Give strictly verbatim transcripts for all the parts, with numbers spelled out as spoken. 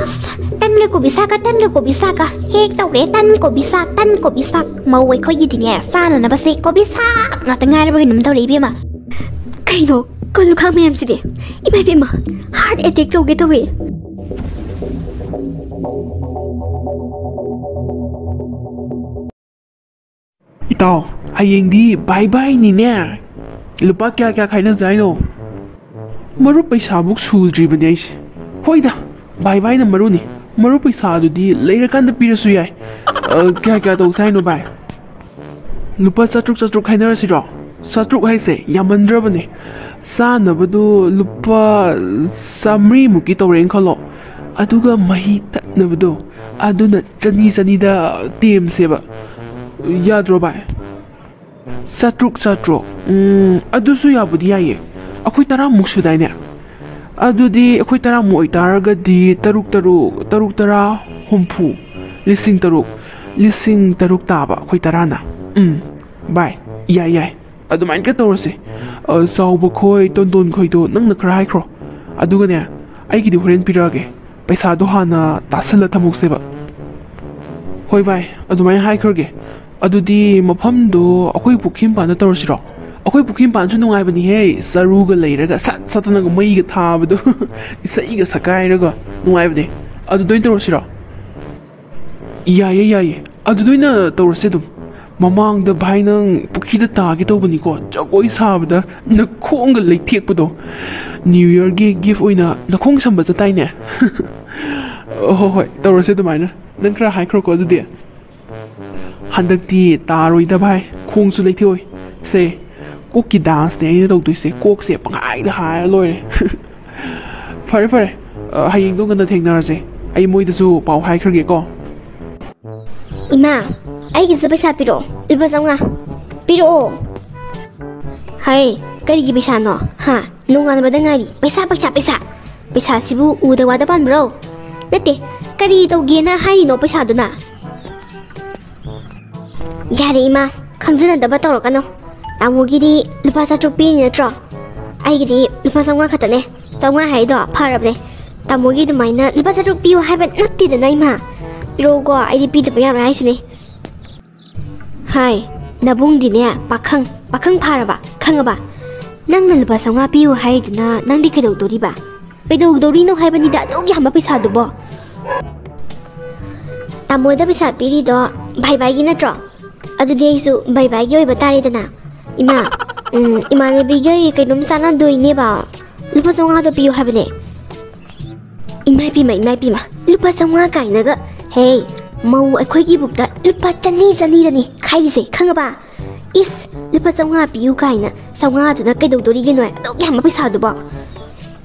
ꯑꯁ, ꯇꯟꯒ ꯀꯣꯕꯤ ꯁꯥꯛꯀ, ꯇꯟꯒ ꯀꯣꯕꯤ ꯁꯥꯛꯀ ꯍꯦꯛ ꯇꯧꯔꯦ꯫ ꯇꯟ, ꯀꯣꯕꯤ ꯁꯥꯛ, ꯇꯟ, ꯀꯣꯕꯤ ꯁꯥꯛ꯫ ꯃꯧ ꯑꯩꯈꯣꯏꯒꯤꯗꯤꯅꯦ, ꯆꯥꯅꯅꯕꯁꯦ ꯀꯣꯕꯤ ꯁꯥꯛ ꯉꯥꯛꯇ ꯉꯥꯏꯔꯕ ꯀꯩꯅꯣꯝ ꯇꯧꯔꯦ, ꯏꯕꯦꯝꯃ꯫ ꯀꯩꯅꯣ, ꯀꯣꯜ ꯂꯨꯈꯥꯛ ꯃꯌꯥꯝꯁꯤꯗꯤ? ꯏꯃꯥ, ꯏꯕꯦꯝꯃ, heart attack ꯇꯧꯒꯦ ꯇꯧꯋꯦ꯫ ꯏꯇꯥꯎ, ꯍꯌꯦꯡꯗꯤ ꯕꯥꯏ ꯕꯥꯏꯅꯤꯅꯦ꯫ ꯂꯨꯄꯥ ꯀꯌꯥ ꯀꯌꯥ ꯈꯥꯏꯅꯁꯦ ꯍꯥꯏꯅꯣ? ꯃꯔꯨꯞ ꯄꯩꯁꯥꯕꯨꯛ ꯁꯨꯗ꯭ꯔꯤꯕꯅꯦ ꯑꯩꯁꯦ꯫ ꯍꯣꯏꯗ, ꯕꯥꯏ ꯕꯥꯏꯅ ꯃꯔꯨꯅꯤ꯫ ꯃꯔꯨꯞ ꯄꯩꯁꯥꯗꯨꯗꯤ ꯂꯩꯔꯀꯥꯟꯗ ꯄꯤꯔꯁꯨ ꯌꯥꯏ꯫ ꯑ, ꯀꯌꯥ ꯀꯌꯥ ꯇꯧꯁꯦ ꯍꯥꯏꯅꯣ ꯚꯥꯏ? ꯂꯨꯄꯥ ꯆꯥꯇ꯭ꯔꯨꯛ, ꯆꯥꯇ꯭ꯔꯨꯛ ꯈꯥꯏꯅꯔꯁꯤꯔꯣ? ꯆꯥꯇ꯭ꯔꯨꯛ ꯍꯥꯏꯁꯦ ꯌꯥꯝꯃꯟꯗ꯭ꯔꯕꯅꯦ꯫ ꯆꯥꯅꯕꯗꯣ ꯂꯨꯄꯥ ꯆꯥꯃꯔꯤꯃꯨꯛꯀꯤ ꯇꯧꯔꯦꯅ ꯈꯜꯂꯣ꯫ ꯑꯗꯨꯒ ꯃꯍꯤ ꯊꯛꯅꯕꯗꯣ, ꯑꯗꯨꯅ ꯆꯅꯤ ꯆꯅꯤꯗ ꯇꯦꯝꯁꯦꯕ꯫ ꯌꯥꯗ꯭ꯔꯣ ꯚꯥꯏ? ꯆꯥꯇ꯭ꯔꯨꯛ, ꯆꯥꯇ꯭ꯔꯨꯛ꯫ ꯎꯝ, ꯑꯗꯨꯁꯨ ꯌꯥꯕꯨꯗꯤ ꯌꯥꯏꯌꯦ꯫ ꯑꯩꯈꯣꯏ ꯇꯔꯥꯃꯨꯛ ꯁꯨꯗꯥꯏꯅꯦ? ꯑꯗꯨꯗꯤ ꯑꯩꯈꯣꯏ ꯇꯔꯥꯃꯨꯛ ꯑꯣꯏꯇꯥꯔꯒꯗꯤ ꯇꯔꯨꯛ, ꯇꯔꯨꯛ, ꯇꯔꯨꯛ, ꯇꯔꯥ, ꯍꯨꯝꯐꯨ, ꯂꯤꯁꯤꯡ ꯇꯔꯨꯛ꯫ ꯂꯤꯁꯤꯡ ꯇꯔꯨꯛ ꯇꯥꯕ ꯑꯩꯈꯣꯏ ꯇꯔꯥꯅ꯫ ꯎꯝ, ꯚꯥꯏ, ꯌꯥꯏ, ꯌꯥꯏ꯫ ꯑꯗꯨꯃꯥꯏꯅ ꯈꯔ ꯇꯧꯔꯁꯦ꯫ ꯑ, ꯆꯥꯎꯕ ꯈꯣꯏ, ꯇꯣꯟꯗꯣꯟ ꯈꯣꯏꯗꯣ ꯅꯪꯅ ꯈꯔ ꯍꯥꯏꯈ꯭ꯔꯣ꯫ ꯑꯗꯨꯒꯅꯦ, ꯑꯩꯒꯤꯗꯤ ꯍꯣꯔꯦꯟ ꯄꯤꯔꯛꯑꯒꯦ꯫ ꯄꯩꯁꯥꯗꯣ ꯍꯥꯟꯅ ꯇꯥꯁꯜꯂ ꯊꯝꯍꯧꯁꯦꯕ꯫ ꯍꯣꯏ ꯚꯥꯏ, ꯑꯗꯨꯃꯥꯏꯅ ꯍꯥꯏꯈ꯭ꯔꯒꯦ꯫ ꯑꯗꯨꯗꯤ ꯃꯐꯝꯗꯣ ꯑꯩꯈꯣꯏ ꯄꯨꯈ꯭ꯔꯤ ꯃꯄꯥꯟꯗ ꯇꯧꯔꯁꯤꯔꯣ? ꯑꯩꯈꯣꯏ ꯄꯨꯈ꯭ꯔꯤ ꯃꯄꯥꯟꯁꯨ ꯅꯨꯡꯉꯥꯏꯕꯅꯤꯍꯦ, ꯆꯔꯨꯒ ꯂꯩꯔꯒ ꯁꯠ ꯁꯠꯇꯅꯒ ꯃꯩꯒ ꯊꯥꯕꯗꯣ, ꯏꯁꯩꯒ ꯁꯛꯀꯥꯏꯔꯒ ꯅꯨꯡꯉꯥꯏꯕꯅꯦ꯫ ꯑꯗꯨꯗ ꯑꯣꯏꯅ ꯇꯧꯔꯁꯤꯔꯣ? ꯌꯥꯏꯌꯦ, ꯌꯥꯏꯌꯦ, ꯑꯗꯨꯗ ꯑꯣꯏꯅ ꯇꯧꯔꯁꯦ ꯑꯗꯨꯝ꯫ ꯃꯃꯥꯡꯗ ꯚꯥꯏ ꯅꯪ ꯄꯨꯈ꯭ꯔꯤꯗ ꯇꯥꯒꯦ ꯇꯧꯕꯅꯤꯀꯣ, ꯖꯒꯣꯏ ꯁꯥꯕꯗ ꯅꯈꯣꯡꯒ ꯂꯩꯊꯦꯛꯄꯗꯣ꯫ New Yearꯒꯤ gift ꯑꯣꯏꯅ ꯅꯈꯣꯡ ꯁꯝꯕ ꯆꯠꯇꯥꯏꯅꯦ꯫ ꯍꯣꯏ, ꯍꯣꯏ, ꯇꯧꯔꯁꯦ ꯑꯗꯨꯃꯥꯏꯅ꯫ ꯅꯪ ꯈꯔ ꯍꯥꯏꯈ꯭ꯔꯣꯀꯣ ꯑꯗꯨꯗꯤ꯫ ꯍꯟꯗꯛꯇꯤ ꯇꯥꯔꯣꯏꯗ ꯚꯥꯏ, ꯈꯣꯡꯁꯨ ꯂꯩꯊꯦꯛꯑꯣꯏ꯫ ꯁꯦ, ꯀꯣꯛꯀꯤ danceꯅꯦ ꯑꯩꯅ ꯇꯧꯗꯣꯏꯁꯦ, ꯀꯣꯛꯁꯦ ꯄꯪꯍꯥꯏꯗ ꯍꯥꯏꯔ ꯂꯣꯏꯔꯦ꯫ ꯐꯔꯦ, ꯐꯔꯦ, ꯑ, ꯍꯌꯦꯡꯗꯣ ꯉꯟꯅ ꯊꯦꯡꯅꯔꯁꯦ꯫ ꯑꯩ ꯃꯣꯏꯗꯁꯨ ꯄꯥꯎ ꯍꯥꯏꯈ꯭ꯔꯒꯦꯀꯣ꯫ ꯏꯃꯥ, ꯑꯩꯒꯤꯁꯨ ꯄꯩꯁꯥ ꯄꯤꯔꯛꯑꯣ, ꯂꯨꯄꯥ ꯆꯥꯝꯃꯉꯥ ꯄꯤꯔꯛꯑꯣ꯫ ꯍꯩ, ꯀꯔꯤꯒꯤ ꯄꯩꯁꯥꯅꯣ? ꯍꯥ? ꯅꯣꯡꯉꯥꯟꯕꯗ ꯉꯥꯏꯔꯤ꯫ ꯄꯩꯁꯥ, ꯄꯩꯁꯥ, ꯄꯩꯁꯥ꯫ ꯄꯩꯁꯥꯁꯤꯕꯨ ꯎꯗ ꯋꯥꯗ ꯄꯥꯟꯕ꯭ꯔꯣ? ꯅꯠꯇꯦ, ꯀꯔꯤ ꯇꯧꯒꯦꯅ ꯍꯥꯏꯔꯤꯅꯣ ꯄꯩꯁꯥꯗꯨꯅ? ꯌꯥꯔꯦ ꯏꯃꯥ, ꯈꯪꯖꯅꯗꯕ ꯇꯧꯔꯛꯀꯅꯨ꯫ ꯇꯥꯃꯣꯒꯤꯗꯤ ꯂꯨꯄꯥ ꯆꯥꯇ꯭ꯔꯨꯛ ꯄꯤꯔꯤ ꯅꯠꯇ꯭ꯔꯣ? ꯑꯩꯒꯤꯗꯤ ꯂꯨꯄꯥ ꯆꯥꯝꯃꯉꯥ ꯈꯛꯇꯅꯦ꯫ ꯆꯥꯝꯃꯉꯥ ꯍꯥꯏꯔꯤꯗꯣ ꯐꯔꯕꯅꯦ꯫ ꯇꯥꯃꯣꯒꯤ ꯑꯗꯨꯃꯥꯏꯅ ꯂꯨꯄꯥ ꯆꯥꯇ꯭ꯔꯨꯛ ꯄꯤꯌꯨ ꯍꯥꯏꯕ ꯅꯠꯇꯦꯗꯅ, ꯏꯃꯥ꯫ ꯄꯤꯔꯛꯎꯀꯣ, ꯑꯩꯗꯤ ꯄꯤꯗꯕ ꯌꯥꯔꯣꯏ ꯍꯥꯏꯁꯤꯅꯦ꯫ ꯍꯥꯏ, ꯅꯕꯨꯡꯗꯤꯅꯦ, ꯄꯥꯈꯪ, ꯄꯥꯈꯪ ꯐꯥꯔꯕ, ꯈꯪꯉꯕ? ꯅꯪꯅ ꯂꯨꯄꯥ ꯆꯥꯝꯃꯉꯥ ꯄꯤꯌꯨ ꯍꯥꯏꯔꯤꯗꯨꯅ ꯅꯪꯗꯤ ꯀꯩꯗꯧꯗꯧꯔꯤꯕ? ꯀꯩꯗꯧꯗꯧꯔꯤꯅꯣ ꯍꯥꯏꯕꯅꯤꯗ, ꯑꯗꯨꯛ ꯌꯥꯝꯕ ꯄꯩꯁꯥꯗꯨꯕꯣ? ꯇꯥꯃꯣꯗ ꯄꯩꯁꯥ ꯄꯤꯔꯤꯗꯣ ꯚꯥꯏ ꯚꯥꯏꯒꯤ ꯅꯠꯇ꯭ꯔꯣ? ꯑꯗꯨꯗꯤ ꯑꯩꯁꯨ ꯚꯥꯏ ꯚꯥꯏꯒꯤ ꯑꯣꯏꯕ ꯇꯥꯔꯦꯗꯅ꯫ ꯏꯃꯥ, ꯎꯝ, ꯏꯃꯥꯟꯅꯕꯤꯒꯤ ꯀꯩꯅꯣꯝ ꯆꯥꯟꯅꯗꯣꯏꯅꯦꯕ꯫ ꯂꯨꯄꯥ ꯆꯥꯝꯃꯉꯥꯗꯣ ꯄꯤꯌꯨ ꯍꯥꯏꯕꯅꯦ꯫ ꯏꯃꯥ ꯏꯄꯦꯝꯃ, ꯏꯃꯥ ꯏꯄꯦꯝꯃ, ꯂꯨꯄꯥ ꯆꯥꯝꯃꯉꯥ ꯀꯥꯏꯅꯒ꯫ ꯍꯦ, ꯃꯧ ꯑꯩꯈꯣꯏꯒꯤ ꯕꯨꯛꯇ ꯂꯨꯄꯥ ꯆꯅꯤ, ꯆꯅꯤꯗꯅꯤ ꯈꯥꯏꯔꯤꯁꯦ, ꯈꯪꯉꯕ? ꯏꯁ, ꯂꯨꯄꯥ ꯆꯥꯝꯃꯉꯥ ꯄꯤꯌꯨ ꯀꯥꯏꯅ, ꯆꯥꯝꯃꯉꯥꯗꯨꯅ ꯀꯩꯗꯧꯗꯣꯔꯤꯒꯦ ꯅꯣꯏ? ꯑꯗꯨꯛ ꯌꯥꯝꯕ ꯄꯩꯁꯥꯗꯨꯕꯣ?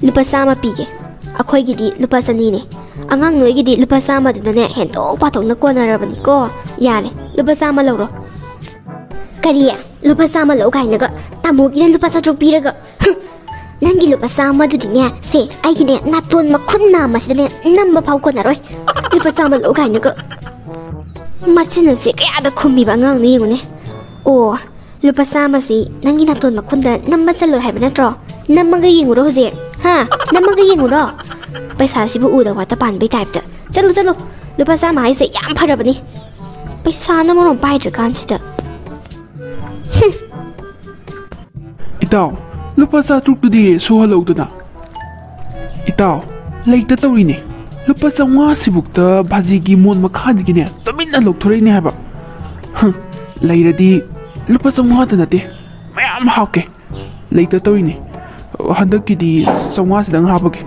ꯂꯨꯄꯥ ꯆꯥꯝꯃ ꯄꯤꯒꯦ꯫ ꯑꯩꯈꯣꯏꯒꯤꯗꯤ ꯂꯨꯄꯥ ꯆꯅꯤꯅꯦ꯫ ꯑꯉꯥꯡ ꯅꯣꯏꯒꯤꯗꯤ ꯂꯨꯄꯥ ꯆꯥꯝꯃꯗꯨꯅꯅꯦ ꯍꯦꯟꯗꯣꯛ ꯄꯥꯊꯣꯛꯅ ꯀꯣꯟꯅꯔꯕꯅꯤꯀꯣ꯫ ꯌꯥꯔꯦ, ꯂꯨꯄꯥ ꯆꯥꯝꯃ ꯂꯧꯔꯣ꯫ ꯀꯔꯤ? ꯂꯨꯄꯥ ꯆꯥꯝꯃ ꯂꯧ ꯀꯥꯏꯅꯒ? ꯇꯥꯃꯣꯒꯤꯅ ꯂꯨꯄꯥ ꯆꯥꯇ꯭ꯔꯨꯛ ꯄꯤꯔꯒ꯫ ꯍꯨꯝ! ꯅꯪꯒꯤ ꯂꯨꯄꯥ ꯆꯥꯝꯃꯗꯨꯗꯤꯅꯦ, ꯁꯦ, ꯑꯩꯒꯤꯅꯦ ꯅꯥꯇꯣꯟ ꯃꯈꯨꯟ ꯅꯥꯝꯃꯁꯤꯗꯅꯦ ꯅꯝꯕ ꯐꯥꯎ ꯀꯣꯟꯅꯔꯣꯏ꯫ ꯂꯨꯄꯥ ꯆꯥꯝꯃ ꯂꯧ ꯀꯥꯏꯅꯒ꯫ ꯃꯆꯤꯟ ꯑꯁꯦ ꯀꯌꯥꯗ ꯈꯨꯝꯃꯤꯕ ꯑꯉꯥꯡꯅꯣ ꯌꯦꯡꯉꯨꯅꯦ꯫ ꯑꯣ, ꯂꯨꯄꯥ ꯆꯥꯝꯃꯁꯤ ꯅꯪꯒꯤ ꯅꯥꯇꯣꯟ ꯃꯈꯨꯟꯗ ꯅꯝꯕ ꯆꯜꯂꯣꯏ ꯍꯥꯏꯕ ꯅꯠꯇ꯭ꯔꯣ? ꯅꯝꯃꯒ ꯌꯦꯡꯉꯨꯔꯣ ꯍꯧꯖꯤꯛ꯫ ꯍꯥ? ꯅꯝꯃꯒ ꯌꯦꯡꯉꯨꯔꯣ? ꯄꯩꯁꯥꯁꯤꯕꯨ ꯎꯗ ꯋꯥꯇ ꯄꯥꯟꯕꯩ ꯇꯥꯏꯞꯇ꯫ ꯆꯠꯂꯨ, ꯆꯠꯂꯨ꯫ ꯂꯨꯄꯥ ꯆꯥꯝꯃ ꯍꯥꯏꯁꯦ ꯌꯥꯝ ꯐꯔꯕꯅꯤ꯫ ꯄꯩꯁꯥꯅ ꯃꯔꯣꯝ ꯄꯥꯏꯗ꯭ꯔꯀꯥꯟꯁꯤꯗ꯫ ꯍꯨꯝ꯫ ꯏꯇꯥꯎ, ꯂꯨꯄꯥ ꯆꯥꯇ꯭ꯔꯨꯛꯇꯨꯗꯤ ꯁꯨꯍꯜꯍꯧꯗꯅ꯫ ꯏꯇꯥꯎ, ꯂꯩꯇ ꯇꯧꯔꯤꯅꯦ꯫ ꯂꯨꯄꯥ ꯆꯥꯝꯃꯉꯥꯁꯤꯕꯨꯛꯇ ꯚꯥꯖꯤꯒꯤ ꯃꯣꯟ ꯃꯈꯥꯗꯒꯤꯅꯦ ꯇꯨꯃꯤꯟꯅ ꯂꯧꯊꯣꯔꯛꯏꯅꯦ ꯍꯥꯏꯕ꯫ ꯍꯝ, ꯂꯩꯔꯗꯤ ꯂꯨꯄꯥ ꯆꯥꯝꯃꯉꯥꯗ ꯅꯠꯇꯦ, ꯃꯌꯥꯝ ꯍꯥꯞꯀꯦ꯫ ꯂꯩꯇ ꯇꯧꯔꯤꯅꯦ꯫ ꯍꯟꯗꯛꯀꯤꯗꯤ ꯆꯥꯝꯃꯉꯥꯁꯤꯗꯪ ꯍꯥꯞꯄꯒꯦ꯫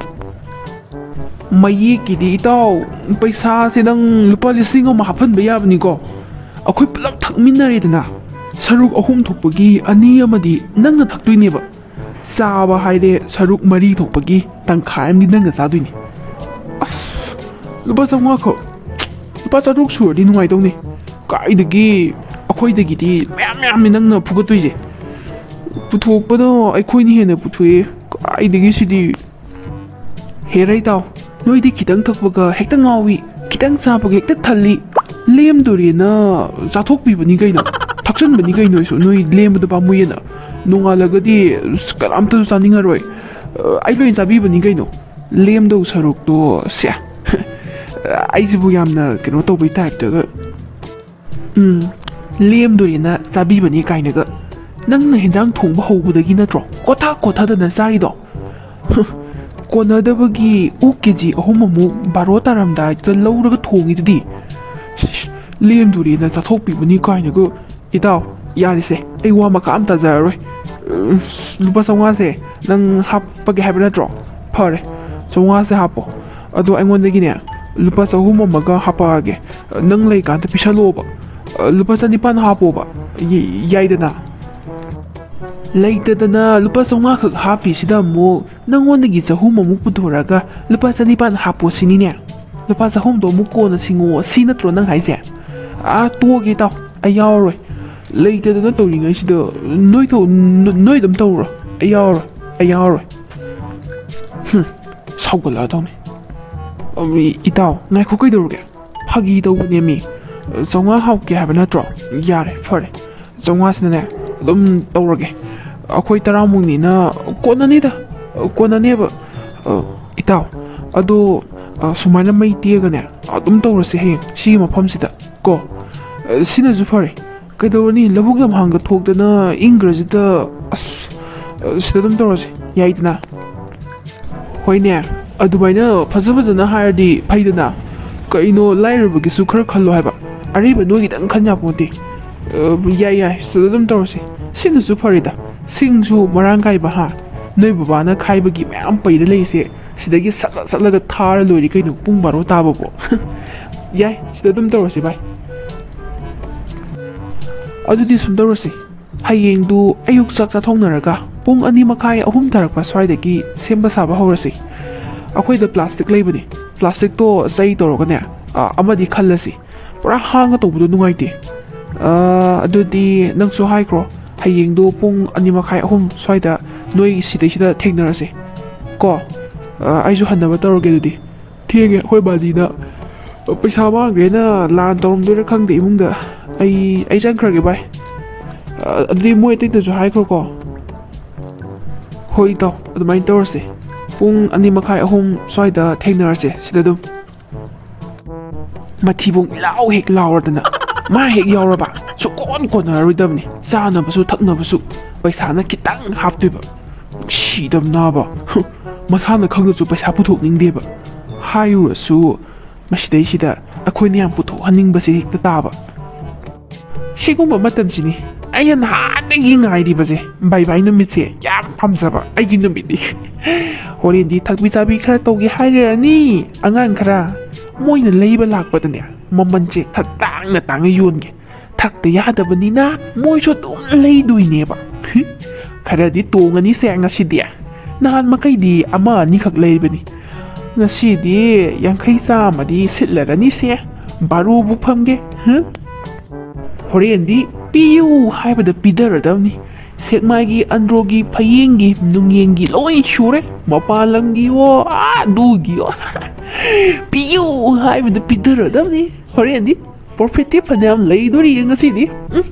ꯃꯌꯦꯛꯀꯤꯗꯤ ꯏꯇꯥꯎ, ꯄꯩꯁꯥꯁꯦ ꯅꯪ ꯂꯨꯄꯥ ꯂꯤꯁꯤꯡ ꯑꯃ ꯍꯥꯞꯍꯟꯕ ꯌꯥꯕꯅꯤꯀꯣ꯫ ꯑꯩꯈꯣꯏ ꯄꯨꯂꯞ ꯊꯛꯃꯤꯟꯅꯔꯦꯗꯅ, ꯁꯔꯨꯛ ꯑꯍꯨꯝ ꯊꯣꯛꯄꯒꯤ ꯑꯅꯤ ꯑꯃꯗꯤ ꯅꯪꯅ ꯊꯛꯇꯣꯏꯅꯦꯕ꯫ ꯆꯥꯕ ꯍꯥꯏꯔꯦ, ꯁꯔꯨꯛ ꯃꯔꯤ ꯊꯣꯛꯄꯒꯤ ꯇꯪꯈꯥꯏ ꯑꯃꯗꯤ ꯅꯪꯅ ꯆꯥꯗꯣꯏꯅꯦ꯫ ꯑꯁ, ꯂꯨꯄꯥ ꯆꯥꯝꯃꯉꯥ ꯈꯛ꯫ ꯂꯨꯄꯥ ꯆꯥꯇ꯭ꯔꯨꯛ ꯁꯨꯔꯗꯤ ꯅꯨꯡꯉꯥꯏꯗꯧꯅꯦ꯫ ꯀꯥꯏꯗꯒꯤ, ꯑꯩꯈꯣꯏꯗꯒꯤꯗꯤ ꯃꯌꯥꯝ ꯃꯌꯥꯝꯅꯤ ꯅꯪꯅ ꯐꯨꯒꯠꯇꯣꯏꯁꯦ꯫ ꯄꯨꯊꯣꯛꯄꯗꯣ ꯑꯩꯈꯣꯏꯅ ꯍꯦꯟꯅ ꯄꯨꯊꯣꯛꯑꯦ꯫ ꯀꯥꯏꯗꯒꯤ ꯁꯤꯗꯤ? ꯍꯦꯔꯥ ꯏꯇꯥꯎ, ꯅꯣꯏꯗꯤ ꯈꯤꯇꯪ ꯊꯛꯄꯒ ꯍꯦꯛꯇ ꯉꯥꯎꯏ, ꯈꯤꯇꯪ ꯆꯥꯕꯒ ꯍꯦꯛꯇ ꯊꯜꯂꯤ꯫ ꯂꯦꯝꯗꯣꯔꯦꯅ ꯆꯥꯊꯣꯛꯄꯤꯕꯅꯤ ꯀꯩꯅꯣ, ꯊꯛꯆꯟꯕꯅꯤ ꯀꯩꯅꯣ ꯑꯩꯁꯨ, ꯅꯣꯏ ꯂꯦꯝꯕꯗꯣ ꯄꯥꯝꯃꯨꯏꯌꯦꯅ꯫ ꯅꯣꯡꯉꯥꯜꯂꯒꯗꯤ ꯀꯅꯥꯝꯇꯁꯨ ꯆꯥꯅꯤꯡꯉꯔꯣꯏ, ꯑꯩ ꯂꯣꯏꯅ ꯆꯥꯕꯤꯕꯅꯤ ꯀꯩꯅꯣ꯫ ꯂꯦꯝꯗꯧ ꯁꯔꯨꯛꯇꯣ, ꯁꯦ꯫ ꯑꯩꯁꯤꯕꯨ ꯌꯥꯝꯅ ꯀꯩꯅꯣ ꯇꯧꯕꯩ ꯇꯥꯏꯞꯇꯒ꯫ ꯎꯝ, ꯂꯦꯝꯗꯣꯔꯦꯅ ꯆꯥꯕꯤꯕꯅꯤ ꯀꯥꯏꯅꯒ꯫ ꯅꯪꯅ ꯍꯦꯟꯖꯥꯡ ꯊꯣꯡꯕ ꯍꯧꯕꯗꯒꯤ ꯅꯠꯇ꯭ꯔꯣ ꯀꯣꯊ ꯀꯣꯊꯗꯅ ꯆꯥꯔꯤꯗꯣ? ꯀꯣꯟꯅꯗꯕꯒꯤ ꯑꯣꯛ ꯀꯦ ꯖꯤ ꯑꯍꯨꯝ ꯑꯃꯨꯛ ꯕꯥꯔꯣ ꯇꯥꯔꯝꯗꯥꯏꯗꯨꯗ ꯂꯧꯔꯒ ꯊꯣꯡꯉꯤꯗꯨꯗꯤ꯫ ꯁꯤꯁ, ꯂꯦꯝꯗꯣꯔꯦꯅ ꯆꯥꯊꯣꯛꯄꯤꯕꯅꯤ ꯀꯥꯏꯅꯒ꯫ ꯏꯇꯥꯎ, ꯌꯥꯔꯦꯁꯦ, ꯑꯩ ꯋꯥ ꯃꯈꯥ ꯑꯃ ꯇꯥꯖꯔꯔꯣꯏ꯫ ꯎꯝ, ꯂꯨꯄꯥ ꯆꯥꯝꯃꯉꯥꯁꯦ ꯅꯪ ꯍꯥꯞꯄꯒꯦ ꯍꯥꯏꯕ ꯅꯠꯇ꯭ꯔꯣ? ꯐꯔꯦ, ꯆꯥꯝꯃꯉꯥꯁꯦ ꯍꯥꯞꯄꯣ꯫ ꯑꯗꯣ ꯑꯩꯉꯣꯟꯗꯒꯤꯅꯦ, ꯂꯨꯄꯥ ꯆꯍꯨꯝ ꯑꯃꯒ ꯍꯥꯞꯄꯛꯑꯒꯦ꯫ ꯅꯪ ꯂꯩꯀꯥꯟꯗ ꯄꯤꯁꯜꯂꯣꯕ꯫ ꯂꯨꯄꯥ ꯆꯅꯤꯄꯥꯟ ꯍꯥꯞꯄꯣꯕ꯫ ꯌ-, ꯌꯥꯏꯗꯅ? ꯂꯩꯇꯗꯅ ꯂꯨꯄꯥ ꯆꯥꯝꯃꯉꯥ ꯈꯛ ꯍꯥꯞꯄꯤꯁꯤꯗ ꯑꯃꯨꯛ ꯅꯪꯉꯣꯟꯗꯒꯤ ꯆꯍꯨꯝ ꯑꯃꯨꯛ ꯄꯨꯊꯣꯔꯒ ꯂꯨꯄꯥ ꯆꯅꯤꯄꯥꯟ ꯍꯥꯞꯄꯣ ꯁꯤꯅꯤꯅꯦ꯫ ꯂꯨꯄꯥ ꯆꯍꯨꯝꯗꯣ ꯑꯃꯨꯛ ꯀꯣꯟꯅ ꯁꯤꯡꯉꯣ ꯁꯤ ꯅꯠꯇ꯭ꯔꯣ ꯅꯪ ꯍꯥꯏꯁꯦ? ꯑꯥ, ꯇꯣꯛꯑꯒꯦ ꯏꯇꯥꯎ, ꯑꯩ ꯌꯥꯎꯔꯔꯣꯏ꯫ ꯂꯩꯇꯗꯅ ꯇꯧꯔꯤꯉꯩꯁꯤꯗ ꯅꯣꯏ ꯇꯧ-, ꯅꯣ-, ꯅꯣꯏ ꯑꯗꯨꯝ ꯇꯧꯔꯣ, ꯑꯩ ꯌꯥꯎꯔꯔꯣꯏ, ꯑꯩ ꯌꯥꯎꯔꯔꯣꯏ꯫ ꯍꯨꯝ, ꯁꯥꯎꯒꯠꯂꯛꯑꯗꯧꯅꯤ꯫ ꯑꯝ, ꯏ-, ꯏꯇꯥꯎ, ꯉꯥꯏꯈꯣ, ꯀꯩꯗꯧꯔꯒꯦ? ꯐꯥꯒꯤ ꯇꯧꯕꯅꯦꯃꯤ꯫ ꯆꯥꯝꯃꯉꯥ ꯍꯥꯞꯀꯦ ꯍꯥꯏꯕ ꯅꯠꯇ꯭ꯔꯣ? ꯌꯥꯔꯦ, ꯐꯔꯦ꯫ ꯆꯥꯝꯃꯉꯥꯁꯤꯅꯅꯦ, ꯑꯗꯨꯝ ꯇꯧꯔꯒꯦ꯫ ꯑꯩꯈꯣꯏ ꯇꯔꯥꯃꯨꯛꯅꯤꯅ ꯀꯣꯟꯅꯅꯤꯗ, ꯀꯣꯟꯅꯅꯦꯕ꯫ ꯑ, ꯏꯇꯥꯎ, ꯑꯗꯣ, ꯑ, ꯁꯨꯃꯥꯏꯅ ꯃꯩ ꯇꯦꯛꯑꯒꯅꯦ, ꯑꯗꯨꯝ ꯇꯧꯔꯁꯤ ꯍꯌꯦꯡ ꯁꯤꯒꯤ ꯃꯐꯝꯁꯤꯗ ꯀꯣ꯫ ꯑ, ꯁꯤꯅꯁꯨ ꯐꯔꯦ꯫ ꯀꯩꯗꯧꯔꯅꯤ, ꯂꯧꯕꯨꯛ ꯂꯝꯍꯥꯡꯒ ꯊꯣꯛꯇꯅ ꯏꯪꯈ꯭ꯔꯁꯤꯗ, ꯑꯁ, ꯑ, ꯁꯤꯗ ꯑꯗꯨꯝ ꯇꯧꯔꯁꯤ, ꯌꯥꯏꯗꯅ? ꯍꯣꯏꯅꯦ, ꯑꯗꯨꯃꯥꯏꯅ ꯐꯖ ꯐꯖꯅ ꯍꯥꯏꯔꯗꯤ ꯐꯩꯗꯅ꯫ ꯀꯩꯅꯣ, ꯂꯥꯏꯔꯕꯒꯤꯁꯨ ꯈꯔ ꯈꯜꯂꯣ ꯍꯥꯏꯕ꯫ ꯑꯔꯩꯕ ꯅꯣꯏꯒꯤꯗꯪ ꯈꯟ ꯌꯥꯄꯣꯟꯇꯦ꯫ ꯑ, ꯌꯥꯏ, ꯌꯥꯏ, ꯁꯤꯗ ꯑꯗꯨꯝ ꯇꯧꯔꯁꯤ꯫ ꯁꯤꯅꯁꯨ ꯐꯔꯦꯗ꯫ ꯁꯤꯡꯁꯨ ꯃꯔꯥꯡ ꯀꯥꯏꯕ, ꯍꯥ? ꯅꯣꯏ ꯕꯕꯥꯅ ꯈꯥꯏꯕꯒꯤ ꯃꯌꯥꯝ ꯄꯩꯔ ꯂꯩꯁꯦ, ꯁꯤꯗꯒꯤ ꯁꯠꯂ ꯁꯠꯂꯒ ꯊꯥꯔ ꯂꯣꯏꯔꯦ ꯀꯩꯅꯣ, ꯄꯨꯡ ꯕꯥꯔꯣ ꯇꯥꯕꯕꯨ꯫ ꯌꯥꯏ, ꯁꯤꯗ ꯑꯗꯨꯝ ꯇꯧꯔꯁꯤ, ꯚꯥꯏ꯫ ꯑꯗꯨꯗꯤ ꯁꯨꯝ ꯇꯧꯔꯁꯤ꯫ ꯍꯌꯦꯡꯗꯨ ꯑꯌꯨꯛ ꯆꯥꯛ ꯆꯥꯊꯣꯛꯅꯔꯒ ꯄꯨꯡ ꯑꯅꯤ ꯃꯈꯥꯏ, ꯑꯍꯨꯝ ꯇꯥꯔꯛꯄ ꯁ꯭ꯋꯥꯏꯗꯒꯤ ꯁꯦꯝꯕ ꯁꯥꯕ ꯍꯧꯔꯁꯤ꯫ ꯑꯩꯈꯣꯏꯗ ꯄ꯭ꯂꯥꯁꯇꯤꯛ ꯂꯩꯕꯅꯦ꯫ ꯄ꯭ꯂꯥꯁꯇꯤꯛꯇꯣ ꯆꯩ ꯇꯧꯔꯒꯅꯦ, ꯑ, ꯑꯃꯗꯤ ꯈꯜꯂꯁꯤ꯫ ꯄꯨꯔꯥ ꯍꯥꯡꯉ ꯇꯧꯕꯗꯣ ꯅꯨꯡꯉꯥꯏꯇꯦ꯫ ꯑ, ꯑꯗꯨꯗꯤ ꯅꯪꯁꯨ ꯍꯥꯏꯈ꯭ꯔꯣ, ꯍꯌꯦꯡꯗꯣ ꯄꯨꯡ ꯑꯅꯤ ꯃꯈꯥꯏ, ꯑꯍꯨꯝ ꯁ꯭ꯋꯥꯏꯗ ꯅꯣꯏ ꯁꯤꯗꯩꯁꯤꯗ ꯊꯦꯡꯅꯔꯁꯦ ꯀꯣ꯫ ꯑ, ꯑꯩꯁꯨ ꯍꯟꯅꯕ ꯇꯧꯔꯒꯦ ꯑꯗꯨꯗꯤ꯫ ꯊꯦꯡꯉꯦ, ꯑꯩꯈꯣꯏ ꯕꯥꯖꯤꯅ ꯄꯩꯁꯥ ꯃꯥꯡꯈ꯭ꯔꯦꯅ ꯂꯥꯟ ꯇꯧꯔꯝꯗꯣꯏꯔꯥ ꯈꯪꯗꯦ ꯏꯃꯨꯡꯗ꯫ ꯑꯩ, ꯑꯩ ꯆꯪꯈ꯭ꯔꯒꯦ ꯚꯥꯏ꯫ ꯑ, ꯑꯗꯨꯗꯤ ꯃꯣꯏ ꯑꯇꯩꯗꯁꯨ ꯍꯥꯏꯈ꯭ꯔꯣꯀꯣ꯫ ꯍꯣꯏ ꯏꯇꯥꯎ, ꯑꯗꯨꯃꯥꯏꯅ ꯇꯧꯔꯁꯦ꯫ ꯄꯨꯡ ꯑꯅꯤ ꯃꯈꯥꯏ, ꯑꯍꯨꯝ ꯁ꯭ꯋꯥꯏꯗ ꯊꯦꯡꯅꯔꯁꯦ ꯁꯤꯗ ꯑꯗꯨꯝ꯫ ꯃꯊꯤꯕꯣꯡ ꯏꯂꯥꯎ ꯍꯦꯛ ꯂꯥꯎꯔꯗꯅ, ꯃꯥ ꯍꯦꯛ ꯌꯥꯎꯔꯕ ꯁꯨꯛꯀꯣꯟ ꯀꯣꯟꯅꯔꯔꯣꯏꯗꯕꯅꯤ꯫ ꯆꯥꯅꯕꯁꯨ ꯊꯛꯅꯕꯁꯨ ꯄꯩꯁꯥꯅ ꯈꯤꯇꯪ ꯍꯥꯞꯇꯣꯏꯕ꯫ ꯅꯨꯡꯁꯤꯗꯕꯅꯕ꯫ ꯃꯁꯥꯅ ꯈꯪꯅꯁꯨ ꯄꯩꯁꯥ ꯄꯨꯊꯣꯛꯅꯤꯡꯗꯦꯕ꯫ ꯍꯥꯏꯔꯨꯔꯁꯨ ꯃꯁꯤꯗꯩꯁꯤꯗ ꯑꯩꯈꯣꯏꯅ ꯌꯥꯝ ꯄꯨꯊꯣꯛꯍꯟꯅꯤꯡꯕꯁꯦ ꯍꯦꯛꯇ ꯇꯥꯕ꯫ ꯁꯤꯒꯨꯝꯕ ꯃꯇꯝꯁꯤꯅꯤ ꯑꯩꯅ ꯅꯍꯥꯟꯗꯒꯤ ꯉꯥꯏꯔꯤꯕꯁꯦ꯫ ꯕꯥꯏ ꯕꯥꯏ ꯅꯨꯃꯤꯠꯁꯦ ꯌꯥꯝ ꯄꯥꯝꯖꯕ ꯑꯩꯒꯤ ꯅꯨꯃꯤꯠꯅꯤ꯫ ꯍꯣꯔꯦꯟꯗꯤ ꯊꯛꯄꯤ ꯆꯥꯕꯤ ꯈꯔ ꯇꯧꯒꯦ ꯍꯥꯏꯔꯅꯤ ꯑꯉꯥꯡ ꯈꯔ꯫ ꯃꯣꯏꯅ ꯂꯩꯕ ꯂꯥꯛꯄꯗꯅꯦ, ꯃꯃꯜꯁꯦ ꯈꯔ ꯇꯥꯡꯅ ꯇꯥꯡꯅ ꯌꯣꯟꯒꯦ꯫ ꯊꯛꯇ ꯌꯥꯗꯕꯅꯤꯅ ꯃꯣꯏꯁꯨ ꯑꯗꯨꯝ ꯂꯩꯗꯣꯏꯅꯦꯕ꯫ ꯈꯔꯗꯤ ꯇꯣꯡꯉꯅꯤꯁꯦ ꯉꯁꯤꯗꯤ꯫ ꯅꯍꯥꯟ ꯃꯈꯩꯗꯤ ꯑꯃ ꯑꯅꯤꯈꯛ ꯂꯩꯕꯅꯤ꯫ ꯉꯁꯤꯗꯤ ꯌꯥꯡꯈꯩ ꯆꯥꯝꯃꯗꯤ ꯁꯤꯠꯂꯔꯅꯤꯁꯦ꯫ ꯕꯥꯔꯣꯕꯨ ꯐꯝꯒꯦ꯫ ꯍ? ꯍꯣꯔꯦꯟꯗꯤ ꯄꯤꯌꯨ ꯍꯥꯏꯕꯗ ꯄꯤꯗꯔꯗꯕꯅꯤ꯫ ꯁꯦꯛꯃꯥꯏꯒꯤ, ꯑꯟꯗ꯭ꯔꯣꯒꯤ, ꯐꯌꯦꯡꯒꯤ, ꯅꯨꯡꯌꯦꯡꯒꯤ ꯂꯣꯏ ꯁꯨꯔꯦ꯫ ꯃꯄꯥꯟ ꯂꯝꯒꯤꯋꯣ, ꯑꯥ, ꯑꯗꯨꯒꯤꯋꯣ꯫ ꯄꯤꯌꯨ ꯍꯥꯏꯕꯗ ꯄꯤꯗꯔꯗꯕꯅꯤ꯫ ꯍꯣꯔꯦꯟꯗꯤ ꯄ꯭ꯔꯣꯐꯤꯠꯇꯤ ꯐꯅꯌꯥꯝ ꯂꯩꯗꯣꯔꯤꯌꯦ ꯉꯁꯤꯗꯤ꯫ ꯎꯝ꯫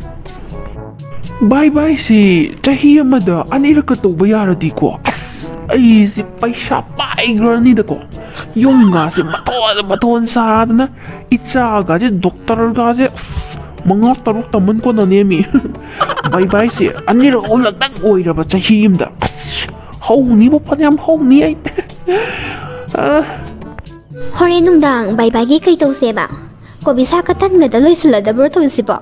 ꯕꯥꯏ ꯕꯥꯏꯁꯤ ꯆꯍꯤ ꯑꯃꯗ ꯑꯅꯤꯔꯛꯀ ꯇꯧꯕ ꯌꯥꯔꯗꯤꯀꯣ, ꯑꯁ, ꯑꯩꯁꯤ ꯄꯩꯁꯥ ꯄꯥꯏꯈ꯭ꯔꯅꯤꯗꯀꯣ꯫ ꯌꯨꯝꯒꯥꯁꯦ ꯃꯊꯣꯟ ꯃꯊꯣꯟ ꯁꯥꯗꯅ, ꯏꯆꯥꯒꯥꯁꯦ ꯗꯣꯛꯇꯔꯒꯥꯁꯦ, ꯑꯁ, ꯃꯉꯥ ꯇꯔꯨꯛ ꯇꯝꯃꯟ ꯀꯣꯟꯅꯅꯦꯃꯤ꯫ ꯕꯥꯏ ꯕꯥꯏꯁꯦ ꯑꯅꯤꯔꯛ ꯑꯍꯨꯝꯂꯛꯇꯪ ꯑꯣꯏꯔꯕ ꯆꯍꯤ ꯑꯃꯗ꯫ ꯑꯁ, ꯍꯧꯅꯤꯕ, ꯐꯅꯌꯥꯝ ꯍꯧꯅꯤ ꯑꯩ꯫ ꯑ꯫ ꯍꯣꯔꯦꯟ ꯅꯨꯡꯗꯥꯡ ꯕꯥꯏ ꯕꯥꯏꯒꯤ ꯀꯩ ꯇꯧꯁꯦꯕ? ꯀꯣꯕꯤ ꯁꯥꯛꯀ ꯇꯟꯒꯗ ꯂꯣꯏꯁꯤꯜꯂꯗꯕ꯭ꯔꯣ ꯇꯧꯔꯤꯁꯤꯕꯣ?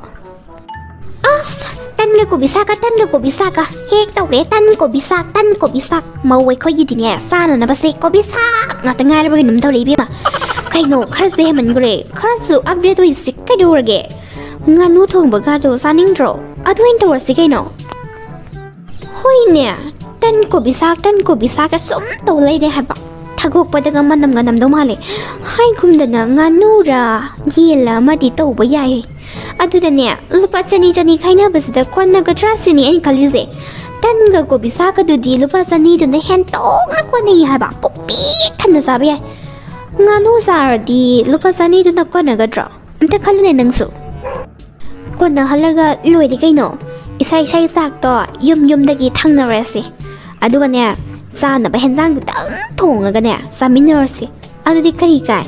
ꯑꯁ, ꯇꯟꯒ ꯀꯣꯕꯤ ꯁꯥꯛꯀ, ꯇꯟꯒ ꯀꯣꯕꯤ ꯁꯥꯛꯀ ꯍꯦꯛ ꯇꯧꯔꯦ꯫ ꯇꯟ, ꯀꯣꯕꯤ ꯁꯥꯛ, ꯇꯟ, ꯀꯣꯕꯤ ꯁꯥꯛ꯫ ꯃꯧ ꯑꯩꯈꯣꯏꯒꯤꯗꯤꯅꯦ, ꯆꯥꯅꯅꯕꯁꯦ ꯀꯣꯕꯤ ꯁꯥꯛ ꯉꯥꯛꯇ ꯉꯥꯏꯔꯕ ꯀꯩꯅꯣꯝ ꯇꯧꯔꯦ ꯏꯕꯦꯝꯃ꯫ ꯀꯩꯅꯣ, ꯈꯔꯁꯨ ꯍꯦꯟꯃꯟꯈ꯭ꯔꯦ, ꯈꯔꯁꯨ ꯑꯞꯗꯦꯠ ꯑꯣꯏꯁꯤ ꯀꯩꯗꯧꯔꯒꯦ? ꯉꯥꯅꯨ ꯊꯣꯡꯕꯒꯗꯣ ꯆꯥꯅꯤꯡꯗ꯭ꯔꯣ? ꯑꯗꯨ ꯑꯣꯏꯅ ꯇꯧꯔꯁꯤ ꯀꯩꯅꯣ꯫ ꯍꯣꯏꯅꯦ, ꯇꯟ ꯀꯣꯕꯤ ꯁꯥꯛ, ꯇꯟ ꯀꯣꯕꯤ ꯁꯥꯛꯀ ꯁꯨꯝ ꯇꯧ ꯂꯩꯔꯦ ꯍꯥꯏꯕ꯫ ꯊꯥꯒꯣꯛꯄꯗꯒ ꯃꯅꯝꯒ ꯅꯝꯗꯧ ꯃꯥꯜꯂꯦ꯫ ꯍꯥꯏꯒꯨꯝꯗꯅ ꯉꯥꯅꯨꯔ ꯌꯦꯟꯂ ꯑꯃꯗꯤ ꯇꯧꯕ ꯌꯥꯏ꯫ ꯑꯗꯨꯗꯅꯦ, ꯂꯨꯄꯥ ꯆꯅꯤ ꯆꯅꯤ ꯈꯥꯏꯅꯕꯁꯤꯗ ꯀꯣꯟꯅꯒꯗ꯭ꯔꯥ ꯁꯤꯅꯤ ꯑꯩꯅ ꯈꯜꯂꯤꯁꯦ꯫ ꯇꯟꯒ ꯀꯣꯕꯤ ꯁꯥꯛꯀꯗꯨꯗꯤ ꯂꯨꯄꯥ ꯆꯅꯤꯗꯨꯅ ꯍꯦꯟꯇꯣꯛꯅ ꯀꯣꯟꯅꯩ ꯍꯥꯏꯕ꯫ ꯄꯨꯛ ꯄꯤꯛ ꯊꯟꯅ ꯆꯥꯕ ꯌꯥꯏ꯫ ꯉꯥꯅꯨ ꯆꯥꯔꯗꯤ ꯂꯨꯄꯥ ꯆꯅꯤꯗꯨꯅ ꯀꯣꯟꯅꯒꯗ꯭ꯔꯣ? ꯑꯝꯇ ꯈꯜꯂꯨꯅꯦ ꯅꯪꯁꯨ꯫ ꯀꯣꯟꯅꯍꯜꯂꯒ ꯂꯣꯏꯔꯦ ꯀꯩꯅꯣ꯫ ꯏꯁꯥ ꯏꯁꯥꯒꯤ ꯆꯥꯛꯇꯣ ꯌꯨꯝ ꯌꯨꯝꯗꯒꯤ ꯊꯪꯅꯔꯁꯤ꯫ ꯑꯗꯨꯒꯅꯦ, ꯆꯥꯅꯕ ꯍꯦꯟꯖꯥꯡꯗꯨꯇꯪ ꯊꯣꯡꯉꯒꯅꯦ ꯆꯥꯃꯤꯟꯅꯔꯁꯤ꯫ ꯑꯗꯨꯗꯤ ꯀꯔꯤ ꯀꯥꯏ?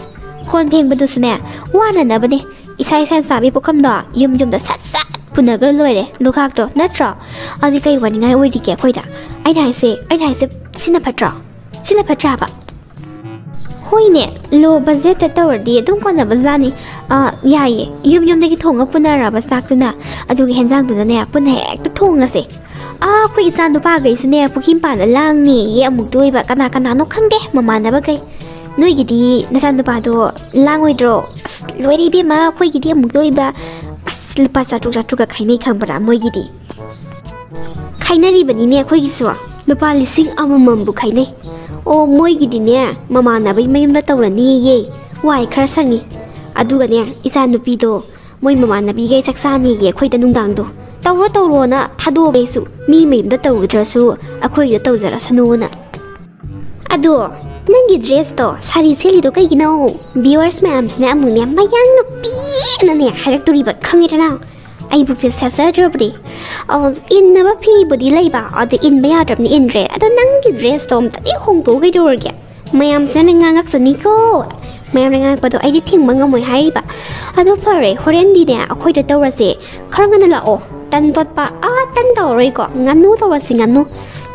ꯀꯣꯟ ꯐꯦꯡꯕꯗꯨꯁꯨꯅꯦ ꯋꯥꯅꯅꯕꯅꯦ꯫ ꯏꯁꯥ ꯏꯁꯥꯅ ꯆꯥꯕꯤ ꯄꯨꯈꯝꯗꯣ ꯌꯨꯝ ꯌꯨꯝꯗ ꯁꯠ ꯁꯠ ꯄꯨꯅꯈ꯭ꯔ ꯂꯣꯏꯔꯦ ꯂꯨꯈꯥꯛꯇꯣ, ꯅꯠꯇ꯭ꯔꯣ? ꯑꯗꯨꯗꯤ ꯀꯩ ꯋꯥꯅꯤꯡꯉꯥꯏ ꯑꯣꯏꯔꯤꯒꯦ ꯑꯩꯈꯣꯏꯗ? ꯑꯩꯅ ꯍꯥꯏꯁꯦ, ꯑꯩꯅ ꯍꯥꯏꯁꯦ ꯁꯤꯅ ꯐꯠꯇ꯭ꯔꯣ? ꯁꯤꯅ ꯐꯠꯇ꯭ꯔꯥꯕ? ꯍꯣꯏꯅꯦ, ꯂꯣ ꯕꯖꯦꯠꯇ ꯇꯧꯔꯗꯤ ꯑꯗꯨꯝ ꯀꯣꯟꯅꯕꯖꯥꯠꯅꯤ꯫ ꯑꯥ, ꯌꯥꯏꯌꯦ, ꯌꯨꯝ ꯌꯨꯝꯗꯒꯤ ꯊꯣꯡꯉ ꯄꯨꯅꯔꯕ ꯆꯥꯛꯇꯨꯅ, ꯑꯗꯨꯒ ꯍꯦꯟꯖꯥꯡꯗꯨꯅꯅꯦ ꯄꯨꯟꯅ ꯍꯦꯛꯇ ꯊꯣꯡꯉꯁꯦ꯫ ꯑꯥ, ꯑꯩꯈꯣꯏ ꯏꯆꯥ ꯅꯨꯄꯥꯈꯩꯁꯨꯅꯦ ꯄꯨꯈ꯭ꯔꯤ ꯃꯄꯥꯟꯗ ꯂꯥꯡꯅꯤꯌꯦ ꯑꯃꯨꯛꯇ ꯑꯣꯏꯕ, ꯀꯅꯥ ꯀꯅꯥꯅꯣ ꯈꯪꯗꯦ ꯃꯃꯥꯟꯅꯕꯈꯩ꯫ ꯅꯣꯏꯒꯤꯗꯤ ꯅꯆꯥꯅꯨꯄꯥꯗꯣ ꯂꯥꯡꯉꯣꯏꯗ꯭ꯔꯣ? ꯑꯁ, ꯂꯣꯏꯔꯦ ꯏꯕꯦꯝꯃ, ꯑꯩꯈꯣꯏꯒꯤꯗꯤ ꯑꯃꯨꯛꯇ ꯑꯣꯏꯕ, ꯑꯁ, ꯂꯨꯄꯥ ꯆꯥꯇ꯭ꯔꯨꯛ ꯆꯥꯇ꯭ꯔꯨꯛꯀ ꯈꯥꯏꯅꯩ ꯈꯪꯕ꯭ꯔꯥ ꯃꯣꯏꯒꯤꯗꯤ? ꯈꯥꯏꯅꯔꯤꯕꯅꯤꯅꯦ ꯑꯩꯈꯣꯏꯒꯤꯁꯨ, ꯂꯨꯄꯥ ꯂꯤꯁꯤꯡ ꯑꯃꯃꯝꯕꯨ ꯈꯥꯏꯅꯩ꯫ ꯑꯣ, ꯃꯣꯏꯒꯤꯗꯤꯅꯦ ꯃꯃꯥꯟꯅꯕꯒꯤ ꯃꯌꯨꯝꯗ ꯇꯧꯔꯅꯤꯌꯦ, ꯋꯥꯏ ꯈꯔ ꯁꯪꯉꯤ꯫ ꯑꯗꯨꯒꯅꯦ ꯏꯆꯥ ꯅꯨꯄꯤꯗꯣ ꯃꯣꯏ ꯃꯃꯥꯟꯅꯕꯤꯈꯩ ꯆꯥꯛ ꯆꯥꯅꯤꯌꯦ ꯑꯩꯈꯣꯏꯗ ꯅꯨꯡꯗꯥꯡꯗꯣ꯫ ꯇꯧꯔꯣ ꯇꯧꯔꯣꯅ ꯊꯥꯗꯣꯛꯑꯕ ꯑꯩꯁꯨ, ꯃꯤ ꯃꯌꯨꯝꯗ ꯇꯧꯔꯨꯗ꯭ꯔꯁꯨ ꯑꯩꯈꯣꯏꯗ ꯇꯧꯖꯔꯁꯅꯨꯅ꯫ ꯑꯗꯣ ꯅꯪꯒꯤ ꯗ꯭ꯔꯦꯁꯇꯣ, ꯁꯥꯔꯤ ꯁꯦꯠꯂꯤꯗꯣ ꯀꯩꯒꯤꯅꯣ? ꯚꯤꯌꯨꯋꯔꯁ ꯃꯌꯥꯝꯁꯤꯅ ꯑꯃꯨꯛꯅꯦ ꯃꯌꯥꯡ ꯅꯨꯄꯤꯅꯅꯦ ꯍꯥꯏꯔꯛꯇꯣꯔꯤꯕ, ꯈꯪꯉꯦꯗꯅ? ꯑꯩꯕꯨꯛꯁꯦ ꯁꯦꯠꯆꯗ꯭ꯔꯕꯅꯦ꯫ ꯑ, ꯏꯟꯅꯕ ꯐꯤꯕꯨꯗꯤ ꯂꯩꯕ, ꯑꯗꯨ ꯏꯟꯕ ꯌꯥꯗ꯭ꯔꯕꯅꯤ ꯏꯟꯗ꯭ꯔꯦ꯫ ꯑꯗꯣ ꯅꯪꯒꯤ ꯗ꯭ꯔꯦꯁꯇꯣ ꯑꯝꯇꯗꯤ ꯍꯣꯡꯗꯣꯛꯎ ꯀꯩꯗꯧꯔꯒꯦ? ꯃꯌꯥꯝꯁꯤꯅ ꯉꯥꯡꯉꯛꯆꯅꯤꯀꯣ꯫ ꯃꯌꯥꯝꯅ ꯉꯥꯡꯉꯛꯄꯗꯣ ꯑꯩꯗꯤ ꯊꯤꯡꯕ ꯉꯝꯃꯣꯏ ꯍꯥꯏꯔꯤꯕ꯫ ꯑꯗꯣ ꯐꯔꯦ, ꯍꯣꯔꯦꯟꯗꯤꯅꯦ ꯑꯩꯈꯣꯏꯗ ꯇꯧꯔꯁꯦ꯫ ꯈꯔ ꯉꯟꯅ ꯂꯥꯛꯑꯣ꯫ ꯇꯟ ꯇꯣꯠꯄ, ꯑꯥ, ꯇꯟ ꯇꯧꯔꯔꯣꯏꯀꯣ, ꯉꯥꯅꯨ ꯇꯧꯔꯁꯤ, ꯉꯥꯅꯨ꯫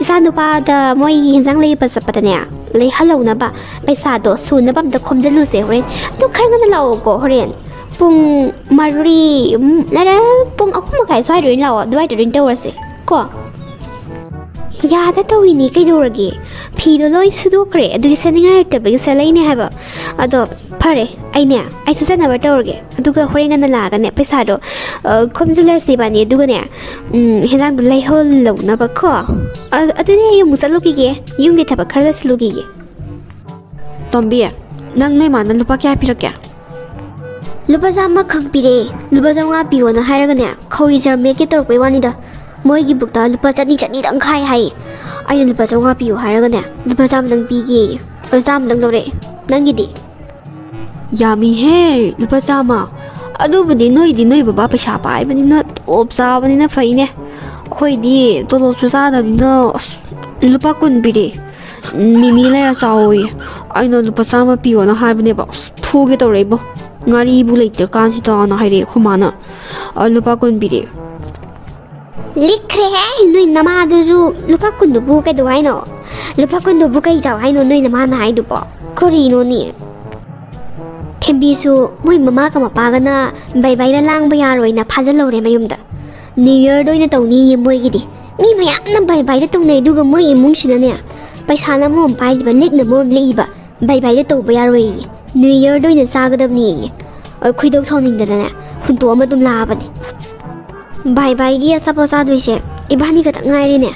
ꯏꯆꯥ ꯅꯨꯄꯥꯗ ꯃꯣꯏꯒꯤ ꯍꯦꯟꯖꯥꯡ ꯂꯩꯕ ꯆꯠꯄꯗꯅꯦ ꯂꯩꯍꯜꯍꯧꯅꯕ ꯄꯩꯁꯥꯗꯣ ꯁꯨꯅꯕ ꯑꯝꯇ ꯈꯣꯝꯖꯤꯜꯂꯨꯁꯦ ꯍꯣꯔꯦꯟ꯫ ꯑꯗꯣ ꯈꯔ ꯉꯟꯅ ꯂꯥꯛꯑꯣꯀꯣ ꯍꯣꯔꯦꯟ꯫ ꯄꯨꯡ ꯃꯔꯤ, ꯎꯝ, ꯅꯠꯇꯦ, ꯄꯨꯡ ꯑꯍꯨꯝ ꯃꯈꯥꯏ ꯁ꯭ꯋꯥꯏꯗ ꯑꯣꯏꯅ ꯂꯥꯛꯑꯣ, ꯑꯗꯨꯋꯥꯏꯗ ꯑꯣꯏꯅ ꯇꯧꯔꯁꯦ ꯀꯣ꯫ ꯌꯥꯗ ꯇꯧꯔꯤꯅꯤ ꯀꯩꯗꯧꯔꯒꯦ? ꯐꯤꯗꯣ ꯂꯣꯏ ꯁꯨꯗꯣꯛꯈ꯭ꯔꯦ, ꯑꯗꯨꯒꯤ ꯁꯦꯠꯅꯤꯡꯉꯥꯏ ꯂꯩꯇꯕꯒꯤ ꯁꯦꯠꯂꯛꯏꯅꯦ ꯍꯥꯏꯕ꯫ ꯑꯗꯣ ꯐꯔꯦ, ꯑꯩꯅꯦ, ꯑꯩ ꯁꯨꯖꯅꯕ ꯇꯧꯔꯒꯦ, ꯑꯗꯨꯒ ꯍꯣꯔꯦꯟ ꯉꯟꯅ ꯂꯥꯛꯑꯒꯅꯦ ꯄꯩꯁꯥꯗꯣ, ꯑ, ꯈꯣꯝꯖꯤꯜꯂꯁꯦ ꯏꯕꯥꯅꯤ, ꯑꯗꯨꯒꯅꯦ, ꯎꯝ, ꯍꯦꯟꯖꯥꯡꯗꯣ ꯂꯩꯍꯜꯂꯧꯅꯕꯀꯣ꯫ ꯑ-, ꯑꯗꯨꯗꯤ ꯑꯩ ꯑꯃꯨꯛ ꯆꯠꯂꯨꯈꯤꯒꯦ, ꯌꯨꯝꯒꯤ ꯊꯕꯛ ꯈꯔ ꯂꯣꯏꯁꯤꯜꯂꯨꯈꯤꯒꯦ꯫ ꯇꯣꯝꯕꯤ, ꯅꯪ ꯅꯣꯏ ꯃꯥꯅ ꯂꯨꯄꯥ ꯀꯌꯥ ꯄꯤꯔꯛꯀꯦ? ꯂꯨꯄꯥ ꯆꯥꯝꯃ ꯈꯛ ꯄꯤꯔꯛꯑꯦ꯫ ꯂꯨꯄꯥ ꯆꯥꯝꯃꯉꯥ ꯄꯤꯌꯣꯅ ꯍꯥꯏꯔꯒꯅꯦ, ꯈꯧꯔꯤ ꯆꯥꯔꯝ ꯃꯦꯠꯀꯦ ꯇꯧꯔꯛꯄꯩ ꯋꯥꯅꯤꯗ꯫ ꯃꯣꯏꯒꯤ ꯕꯨꯛꯇ ꯂꯨꯄꯥ ꯆꯅꯤ, ꯆꯅꯤꯗꯪ ꯈꯥꯏ ꯍꯥꯏꯌꯦ꯫ ꯑꯩꯅ ꯂꯨꯄꯥ ꯆꯥꯝꯃꯉꯥ ꯄꯤꯌꯨ ꯍꯥꯏꯔꯒꯅꯦ, ꯂꯨꯄꯥ ꯆꯥꯝꯃꯗꯪ ꯄꯤꯒꯦꯌꯦ꯫ ꯂꯨꯄꯥ ꯆꯥꯝꯃꯗꯪ ꯂꯧꯔꯛꯑꯦ꯫ ꯅꯪꯒꯤꯗꯤ? ꯌꯥꯝꯃꯤꯍꯦ, ꯂꯨꯄꯥ ꯆꯥꯝꯃ꯫ ꯑꯗꯨꯕꯨꯗꯤ ꯅꯣꯏꯗꯤ ꯅꯣꯏ ꯕꯕꯥ ꯄꯩꯁꯥ ꯄꯥꯏꯕꯅꯤꯅ, ꯇꯣꯂꯣꯞ ꯆꯥꯕꯅꯤꯅ ꯐꯩꯅꯦ꯫ ꯑꯩꯈꯣꯏꯗꯤ ꯇꯣꯂꯣꯞꯁꯨ ꯆꯥꯗꯕꯅꯤꯅ, ꯑꯁ, ꯂꯨꯄꯥ ꯀꯨꯟ ꯄꯤꯔꯛꯑꯦ꯫ "ꯃꯤꯃꯤ ꯂꯩꯔ ꯆꯥꯎꯑꯣꯌꯦ꯫ ꯑꯩꯅ ꯂꯨꯄꯥ ꯆꯥꯝꯃ ꯄꯤꯌꯣꯅ ꯍꯥꯏꯕꯅꯦꯕ꯫ ꯑꯁ, ꯐꯨꯒꯦ ꯇꯧꯔꯛꯏꯕꯣ꯫ "ꯉꯥꯔꯤꯕꯨ ꯂꯩꯇ꯭ꯔꯀꯥꯟꯁꯤꯗꯅ" ꯍꯥꯏꯔꯛꯑꯦ ꯑꯩꯈꯣꯏ ꯃꯥꯅ꯫ ꯑ, ꯂꯨꯄꯥ ꯀꯨꯟ ꯄꯤꯔꯛꯑꯦ꯫ ꯂꯤꯛꯈ꯭ꯔꯦꯍꯦ, ꯅꯣꯏ ꯅꯃꯥꯗꯨꯁꯨ꯫ ꯂꯨꯄꯥ ꯀꯨꯟꯗꯨꯕꯨ ꯀꯩꯗꯧ ꯍꯥꯏꯅꯣ? ꯂꯨꯄꯥ ꯀꯨꯟꯗꯨꯕꯨ ꯀꯩ ꯆꯥꯎ ꯍꯥꯏꯅꯣ ꯅꯣꯏ ꯅꯃꯥꯅ ꯍꯥꯏꯗꯨꯕꯣ? ꯀꯔꯤꯅꯣꯅꯦ? ꯊꯦꯝꯕꯤꯁꯨ ꯃꯣꯏ ꯃꯃꯥꯒ ꯃꯄꯥꯒꯅ ꯕꯥꯏ ꯕꯥꯏꯗ ꯂꯥꯡꯕ ꯌꯥꯔꯣꯏꯅ ꯐꯥꯖꯤꯜꯍꯧꯔꯦ ꯃꯌꯨꯝꯗ꯫ ꯅ꯭ꯌꯨ ꯌꯔꯗ ꯑꯣꯏꯅ ꯇꯧꯅꯤꯌꯦ ꯃꯣꯏꯒꯤꯗꯤ꯫ ꯃꯤ ꯃꯌꯥꯝꯅ ꯕꯥꯏ ꯕꯥꯏꯗ ꯇꯧꯅꯩ, ꯑꯗꯨꯒ ꯃꯣꯏ ꯏꯃꯨꯡꯁꯤꯅꯅꯦ, ꯄꯩꯁꯥꯅ ꯃꯔꯣꯝ ꯄꯥꯏꯗꯕ, ꯂꯤꯛꯅ ꯃꯔꯣꯝ ꯂꯤꯛꯏꯕ, ꯕꯥꯏ ꯕꯥꯏꯗ ꯇꯧꯕ ꯌꯥꯔꯣꯏꯌꯦ꯫ ꯅ꯭ꯌꯨ ꯌꯔꯗ ꯑꯣꯏꯅ ꯆꯥꯒꯗꯕꯅꯦꯌꯦ꯫ ꯑ, ꯈꯣꯏꯗꯧ ꯁꯥꯎꯅꯤꯡꯗꯅꯅꯦ, ꯍꯨꯟꯇꯣꯛꯑꯝꯃ ꯑꯗꯨꯝ ꯂꯥꯛꯑꯕꯅꯦ꯫ ꯕꯥꯏ ꯕꯥꯏꯒꯤ ꯑꯆꯥꯄꯣꯠ ꯆꯥꯗꯣꯏꯁꯦ ꯏꯕꯥꯅꯤ ꯈꯛꯇꯪ ꯉꯥꯏꯔꯦꯅꯦ꯫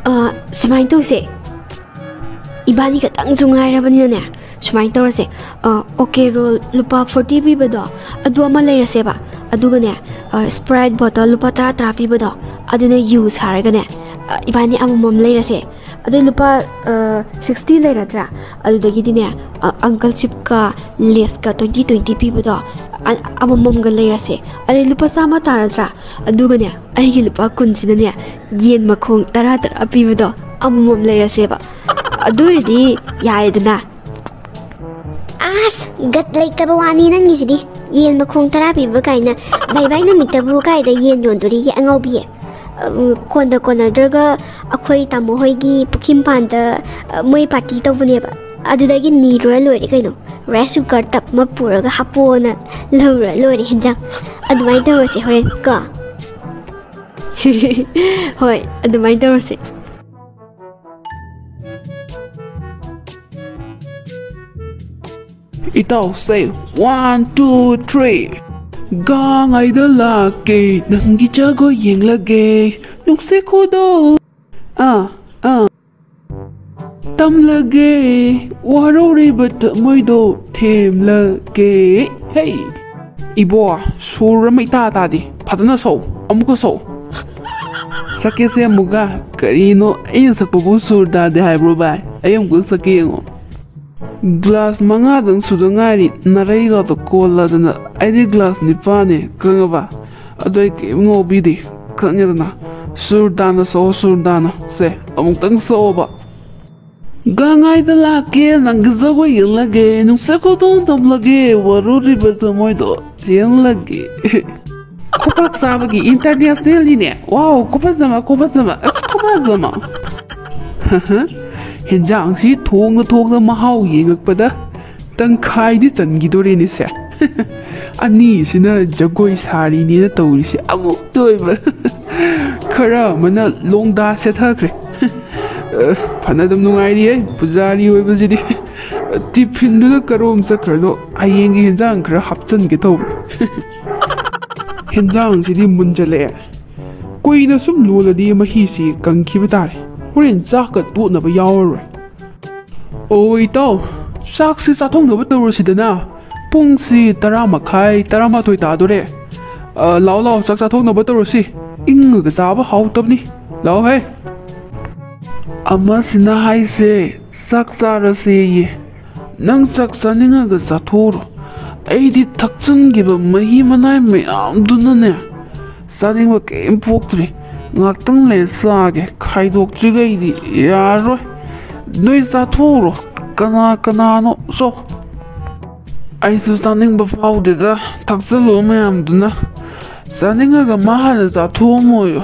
ꯑ, ꯁꯨꯃꯥꯏꯅ ꯇꯧꯁꯦ꯫ ꯏꯕꯥꯅꯤ ꯈꯛꯇꯪꯁꯨ ꯉꯥꯏꯔꯕꯅꯤꯅꯅꯦ, ꯁꯨꯃꯥꯏꯅ ꯇꯧꯔꯁꯦ꯫ ꯑ, ꯑꯣꯀꯦ ꯔꯣꯜ ꯂꯨꯄꯥ ꯐꯣꯔꯇꯤ ꯄꯤꯕꯗꯣ, ꯑꯗꯨ ꯑꯃ ꯂꯩꯔꯁꯦꯕ꯫ ꯑꯗꯨꯒꯅꯦ, ꯑ, ꯁ꯭ꯄ꯭ꯔꯥꯏꯠ ꯕꯣꯇꯜ ꯂꯨꯄꯥ ꯇꯔꯥ ꯇꯔꯥ ꯄꯤꯕꯗꯣ, ꯑꯗꯨꯅ ꯌꯨ ꯁꯥꯔꯒꯅꯦ, ꯑ, ꯏꯕꯥꯅꯤ ꯑꯃꯃꯝ ꯂꯩꯔꯁꯦ꯫ ꯑꯗꯩ ꯂꯨꯄꯥ, ꯑ, ꯁꯤꯛꯁꯇꯤ ꯂꯩꯔꯗ꯭ꯔꯥ? ꯑꯗꯨꯗꯒꯤꯗꯤꯅꯦ, ꯑ, ꯑꯪꯀꯜ ꯆꯤꯞꯀ ꯂꯦꯁꯀ ꯇ꯭ꯋꯦꯟꯇꯤ ꯇ꯭ꯋꯦꯟꯇꯤ ꯄꯤꯕꯗꯣ, ꯑ, ꯑꯃꯃꯝꯒ ꯂꯩꯔꯁꯦ꯫ ꯑꯗꯩ ꯂꯨꯄꯥ ꯆꯥꯝꯃ ꯇꯥꯔꯗ꯭ꯔꯥ? ꯑꯗꯨꯒꯅꯦ, ꯑꯩꯒꯤ ꯂꯨꯄꯥ ꯀꯨꯟꯁꯤꯅꯅꯦ, ꯌꯦꯟ ꯃꯈꯣꯡ ꯇꯔꯥ ꯇꯔꯥ ꯄꯤꯕꯗꯣ ꯑꯃꯃꯝ ꯂꯩꯔꯁꯦꯕ꯫ ꯑꯗꯨ ꯑꯣꯏꯔꯗꯤ ꯌꯥꯔꯦꯗꯅ꯫ ꯑꯁ, ꯒꯠ ꯂꯩꯇꯕ ꯋꯥꯅꯤ ꯅꯪꯒꯤꯁꯤꯗꯤ꯫ ꯌꯦꯟ ꯃꯈꯣꯡ ꯇꯔꯥ ꯄꯤꯕ ꯀꯥꯏꯅ, ꯕꯥꯏ ꯕꯥꯏ ꯅꯨꯃꯤꯠꯇꯕꯨ ꯀꯥꯏꯗ ꯌꯦꯟ ꯌꯣꯟꯗꯣꯔꯤꯒꯦ ꯑꯉꯥꯎꯕꯤ? ꯑ, ꯀꯣꯟꯗ ꯀꯣꯟꯅꯗ꯭ꯔꯒ ꯑꯩꯈꯣꯏ ꯇꯥꯃꯣ ꯍꯣꯏꯒꯤ ꯄꯨꯈ꯭ꯔꯤ ꯃꯄꯥꯟꯗ, ꯑ, ꯃꯣꯏ ꯄꯥꯔꯇꯤ ꯇꯧꯕꯅꯦꯕ꯫ ꯑꯗꯨꯗꯒꯤ ꯅꯤꯔꯨꯔ ꯂꯣꯏꯔꯦ ꯀꯩꯅꯣ꯫ ꯔꯥꯏꯁ ꯀꯨꯀꯔ ꯇꯞ ꯑꯃ ꯄꯨꯔꯒ ꯍꯥꯞꯄꯣꯅ ꯂꯧꯔ ꯂꯣꯏꯔꯦ ꯍꯦꯟꯖꯥꯡ꯫ ꯑꯗꯨꯃꯥꯏꯅ ꯇꯧꯔꯁꯦ ꯍꯣꯔꯦꯟ ꯀꯣ꯫ ꯍꯣꯏ, ꯑꯗꯨꯃꯥꯏꯅ ꯇꯧꯔꯁꯦ꯫ ꯏꯇꯥꯎꯁꯦ, one, two, three꯫ ꯒꯥꯡꯉꯩꯗ ꯂꯥꯛꯀꯦ, ꯅꯪꯒꯤ ꯖꯒꯣꯏ ꯌꯦꯡꯂꯒꯦ꯫ ꯅꯨꯡꯁꯤ ꯈꯨꯗꯣꯜ꯫ ꯑꯥ, ꯑꯥ꯫ ꯇꯝꯂꯒꯦ, ꯋꯥꯔꯧꯔꯤꯕ ꯊꯃꯣꯏꯗꯣ ꯊꯦꯝꯂꯒꯦ꯫ ꯍꯦ! ꯏꯕꯣ, ꯁꯨꯔ ꯑꯃ ꯏꯇꯥ ꯇꯥꯗꯦ꯫ ꯐꯖꯅ ꯁꯛꯎ, ꯑꯃꯨꯛꯀ ꯁꯛꯎ꯫ ꯁꯛꯀꯦꯁꯦ ꯑꯃꯨꯛꯀ꯫ ꯀꯔꯤꯅꯣ, ꯑꯩꯅ ꯁꯛꯄꯕꯨ ꯁꯨꯔ ꯇꯥꯗꯦ ꯍꯥꯏꯕ꯭ꯔꯣ ꯚꯥꯏ? ꯑꯩ ꯑꯃꯨꯛꯀ ꯁꯛꯀꯦ ꯌꯦꯡꯉꯣ꯫ ꯒ꯭ꯂꯥꯁ ꯃꯉꯥꯗꯪ ꯁꯨꯗ ꯉꯥꯏꯔꯤ, ꯅꯥꯔꯩꯒꯗꯣ ꯀꯣꯜꯂꯗꯅ꯫ ꯑꯩꯗꯤ ꯒ꯭ꯂꯥꯁ ꯅꯤꯄꯥꯟꯅꯦ, ꯈꯪꯉꯕ? ꯑꯗꯣ ꯑꯩ ꯀꯩꯝ ꯉꯥꯎꯕꯤꯗꯦ, ꯈꯪꯉꯦꯗꯅ꯫ ꯁꯨꯔ ꯇꯥꯅ ꯁꯛꯑꯣ, ꯁꯨꯔ ꯇꯥꯅ꯫ ꯁꯦ, ꯑꯃꯨꯛꯇꯪ ꯁꯛꯑꯣꯕ꯫ ꯒꯥꯡꯉꯥꯏꯗ ꯂꯥꯛꯀꯦ, ꯅꯪꯒꯤ ꯖꯒꯣꯏ ꯌꯦꯡꯂꯒꯦ, ꯅꯨꯡꯁꯤꯠ ꯈꯨꯗꯣꯟ ꯇꯝꯂꯒꯦ, ꯋꯥꯔꯧꯔꯤꯕ ꯊꯃꯣꯏꯗꯣ ꯆꯦꯜꯂꯒꯦ꯫ ꯈꯨꯄꯥꯛ ꯆꯥꯕꯒꯤ ꯏꯟꯇꯔꯅꯦꯁꯅꯦꯜꯅꯤꯅꯦ꯫ ꯋꯥꯎ, ꯈꯨꯐꯖꯃ, ꯈꯨꯐꯖꯃ, ꯑꯁ, ꯈꯨꯐꯖꯃ꯫ ꯍꯦꯟꯖꯥꯡꯁꯤ ꯊꯣꯡꯅ ꯊꯣꯡꯅ ꯃꯍꯥꯎ ꯌꯦꯡꯉꯛꯄꯗ ꯇꯪꯈꯥꯏꯗꯤ ꯆꯟꯈꯤꯗꯣꯔꯦꯅꯦ ꯁꯦ꯫ ꯑꯅꯤꯁꯤꯅ ꯖꯒꯣꯏ ꯁꯥꯔꯤꯅꯦꯅ ꯇꯧꯔꯤꯁꯦ ꯑꯃꯨꯛꯇ ꯑꯣꯏꯕ꯫ ꯈꯔ ꯑꯃꯅ ꯂꯣꯡꯗꯥ ꯁꯦꯠꯊꯈ꯭ꯔꯦ꯫ ꯑ, ꯐꯅ ꯑꯗꯨꯝ ꯅꯨꯡꯉꯥꯏꯔꯤꯌꯦ ꯄꯨꯖꯥꯔꯤ ꯑꯣꯏꯕꯁꯤꯗꯤ꯫ ꯇꯤꯐꯤꯟꯗꯨꯅ ꯀꯔꯣꯝ ꯆꯠꯈ꯭ꯔꯗꯣ ꯍꯌꯦꯡꯒꯤ ꯍꯦꯟꯖꯥꯡ ꯈꯔ ꯍꯥꯞꯆꯤꯟꯒꯦ ꯇꯧꯕꯅꯦ꯫ ꯍꯦꯟꯖꯥꯡꯁꯤꯗꯤ ꯃꯨꯟꯖꯜꯂꯛꯑꯦ꯫ ꯀꯨꯏꯅ ꯁꯨꯝ ꯂꯣꯜꯂꯗꯤ ꯃꯍꯤꯁꯤ ꯀꯪꯈꯤꯕ ꯇꯥꯔꯦ꯫ ꯍꯣꯔꯦꯟ ꯆꯥꯛꯀ ꯇꯣꯠꯅꯕ ꯌꯥꯎꯔꯔꯣꯏ꯫ ꯑꯣ ꯏꯇꯥꯎ, ꯆꯥꯛꯁꯤ ꯆꯥꯊꯣꯛꯅꯕ ꯇꯧꯔꯁꯤꯗꯅ꯫ ꯄꯨꯡꯁꯤ ꯇꯔꯥ ꯃꯈꯥꯏ, ꯇꯔꯥꯃꯥꯊꯣꯏ ꯇꯥꯗꯣꯔꯦ꯫ ꯑ, ꯂꯥꯎ ꯂꯥꯎ, ꯆꯥꯛ ꯆꯥꯊꯣꯛꯅꯕ ꯇꯧꯔꯁꯤ꯫ ꯏꯪꯉꯒ ꯆꯥꯕ ꯍꯥꯎꯇꯕꯅꯤ꯫ ꯂꯥꯎ ꯍꯦ꯫ ꯑꯃꯁꯤꯅ ꯍꯥꯏꯁꯦ, ꯆꯥꯛ ꯆꯥꯔꯁꯦꯌꯦ꯫ ꯅꯪ ꯆꯥꯛ ꯆꯥꯅꯤꯡꯉꯒ ꯆꯥꯊꯣꯛꯎꯔꯣ꯫ ꯑꯩꯗꯤ ꯊꯛꯆꯤꯟꯈꯤꯕ ꯃꯍꯤ ꯃꯅꯥꯏ ꯃꯌꯥꯝꯗꯨꯅꯅꯦ, ꯆꯥꯅꯤꯡꯕ ꯀꯩꯝ ꯄꯣꯛꯇ꯭ꯔꯤ꯫ ꯉꯥꯛꯇꯪ ꯂꯩꯔ ꯆꯥꯒꯦ꯫ ꯈꯥꯏꯗꯣꯛꯇ꯭ꯔꯤꯈꯩꯗꯤ ꯌꯥꯔꯔꯣꯏ꯫ ꯅꯣꯏ ꯆꯥꯊꯣꯛꯎꯔꯣ꯫ ꯀꯅꯥ ꯀꯅꯥꯅꯣ? ꯆꯣ꯫ ꯑꯩꯁꯨ ꯆꯥꯅꯤꯡꯕ ꯐꯥꯎꯗꯦꯗ, ꯊꯛꯆꯜꯂꯨ ꯃꯌꯥꯝꯗꯨꯅ꯫ ꯆꯥꯅꯤꯡꯉꯒ ꯃꯥ ꯍꯥꯟꯅ ꯆꯥꯊꯣꯛꯑꯝꯃꯣꯌꯣ꯫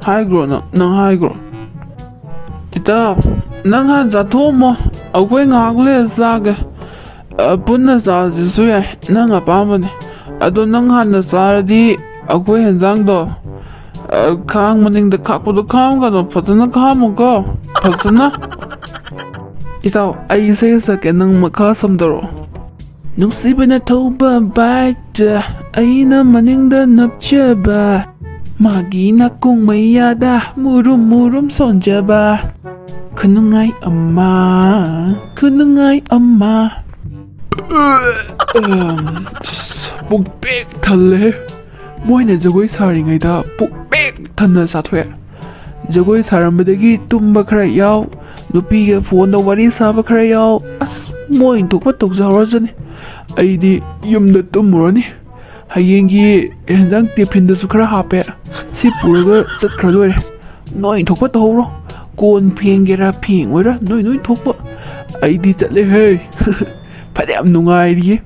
ꯍꯥꯏꯈ꯭ꯔꯣ ꯅꯪ, ꯅꯪ ꯍꯥꯏꯈ꯭ꯔꯣ꯫ ꯏꯇꯥꯎ, ꯅꯪ ꯍꯥꯟꯅ ꯆꯥꯊꯣꯛꯑꯝꯃꯣ, ꯑꯩꯈꯣꯏ ꯉꯥꯏꯍꯥꯛ ꯂꯩꯔ ꯆꯥꯒꯦ꯫ ꯑ, ꯄꯨꯟꯅ ꯆꯥꯁꯤꯁꯨ ꯌꯥꯏ, ꯅꯪ ꯑꯄꯥꯝꯕꯅꯤ꯫ ꯑꯗꯣ ꯅꯪ ꯍꯥꯟꯅ ꯆꯥꯔꯗꯤ ꯑꯩꯈꯣꯏ ꯍꯦꯟꯖꯥꯡꯗꯣ, ꯑ, ꯈꯥꯡ ꯃꯅꯤꯡꯗ ꯈꯥꯛꯄꯗꯣ ꯈꯥꯝꯒꯅꯣ, ꯐꯖꯅ ꯈꯥꯝꯃꯨꯀꯣ, ꯐꯖꯅ꯫ ꯏꯇꯥꯎ, ꯑꯩ ꯏꯁꯩ ꯁꯛꯀꯦ, ꯅꯪ ꯃꯈꯥ ꯁꯝꯗꯔꯛꯑꯣ꯫ ꯅꯨꯡꯁꯤꯕꯅ ꯊꯧꯕ ꯕꯥꯏꯛꯇ ꯑꯩꯅ ꯃꯅꯤꯡꯗ ꯅꯞꯆꯕ, ꯃꯥꯒꯤ ꯅꯥꯀꯣꯡ ꯃꯌꯥꯗ ꯃꯨꯔꯨꯝ ꯃꯨꯔꯨꯝ ꯁꯣꯟꯖꯕ, ꯈꯨꯅꯨꯡꯉꯥꯏ ꯑꯃ, ꯈꯨꯅꯨꯡꯉꯥꯏ ꯑꯃ꯫ ꯄꯨꯛ ꯄꯤꯛ ꯊꯜꯂꯦ꯫ ꯃꯣꯏꯅ ꯖꯒꯣꯏ ꯁꯥꯔꯤꯉꯩꯗ ꯄꯨꯛ ꯄꯤꯛ ꯊꯟꯅ ꯆꯥꯊꯣꯛꯑꯦ꯫ ꯖꯒꯣꯏ ꯁꯥꯔꯝꯕꯗꯒꯤ ꯇꯨꯝꯕ ꯈꯔ ꯌꯥꯎ, ꯅꯨꯄꯤꯒ ꯐꯣꯟꯗ ꯋꯥꯔꯤ ꯁꯥꯕ ꯈꯔ ꯌꯥꯎ꯫ ꯑꯁ, ꯃꯣꯏ ꯊꯣꯛꯄ ꯇꯧꯖꯍꯧꯔꯖꯅꯤ꯫ ꯑꯩꯗꯤ ꯌꯨꯝꯗ ꯇꯨꯝꯃꯨꯔꯅꯤ꯫ ꯍꯌꯦꯡꯒꯤ ꯍꯦꯟꯖꯥꯡ ꯇꯤꯐꯤꯟꯗꯁꯨ ꯈꯔ ꯍꯥꯞꯄꯦ꯫ ꯁꯤ ꯄꯨꯔꯒ ꯆꯠꯈ꯭ꯔ ꯂꯣꯏꯔꯦ꯫ ꯅꯣꯏ ꯊꯣꯛꯄ ꯇꯧꯍꯧꯔꯣ꯫ ꯀꯣꯟ ꯐꯦꯡꯒꯦꯔꯥ ꯐꯦꯡꯉꯣꯏꯔꯥ ꯅꯣꯏ ꯅꯣꯏ ꯊꯣꯛꯄ꯫ ꯑꯩꯗꯤ ꯆꯠꯂꯦꯍꯦ꯫ ꯐꯅꯌꯥꯝ ꯅꯨꯡꯉꯥꯏꯔꯤꯌꯦ꯫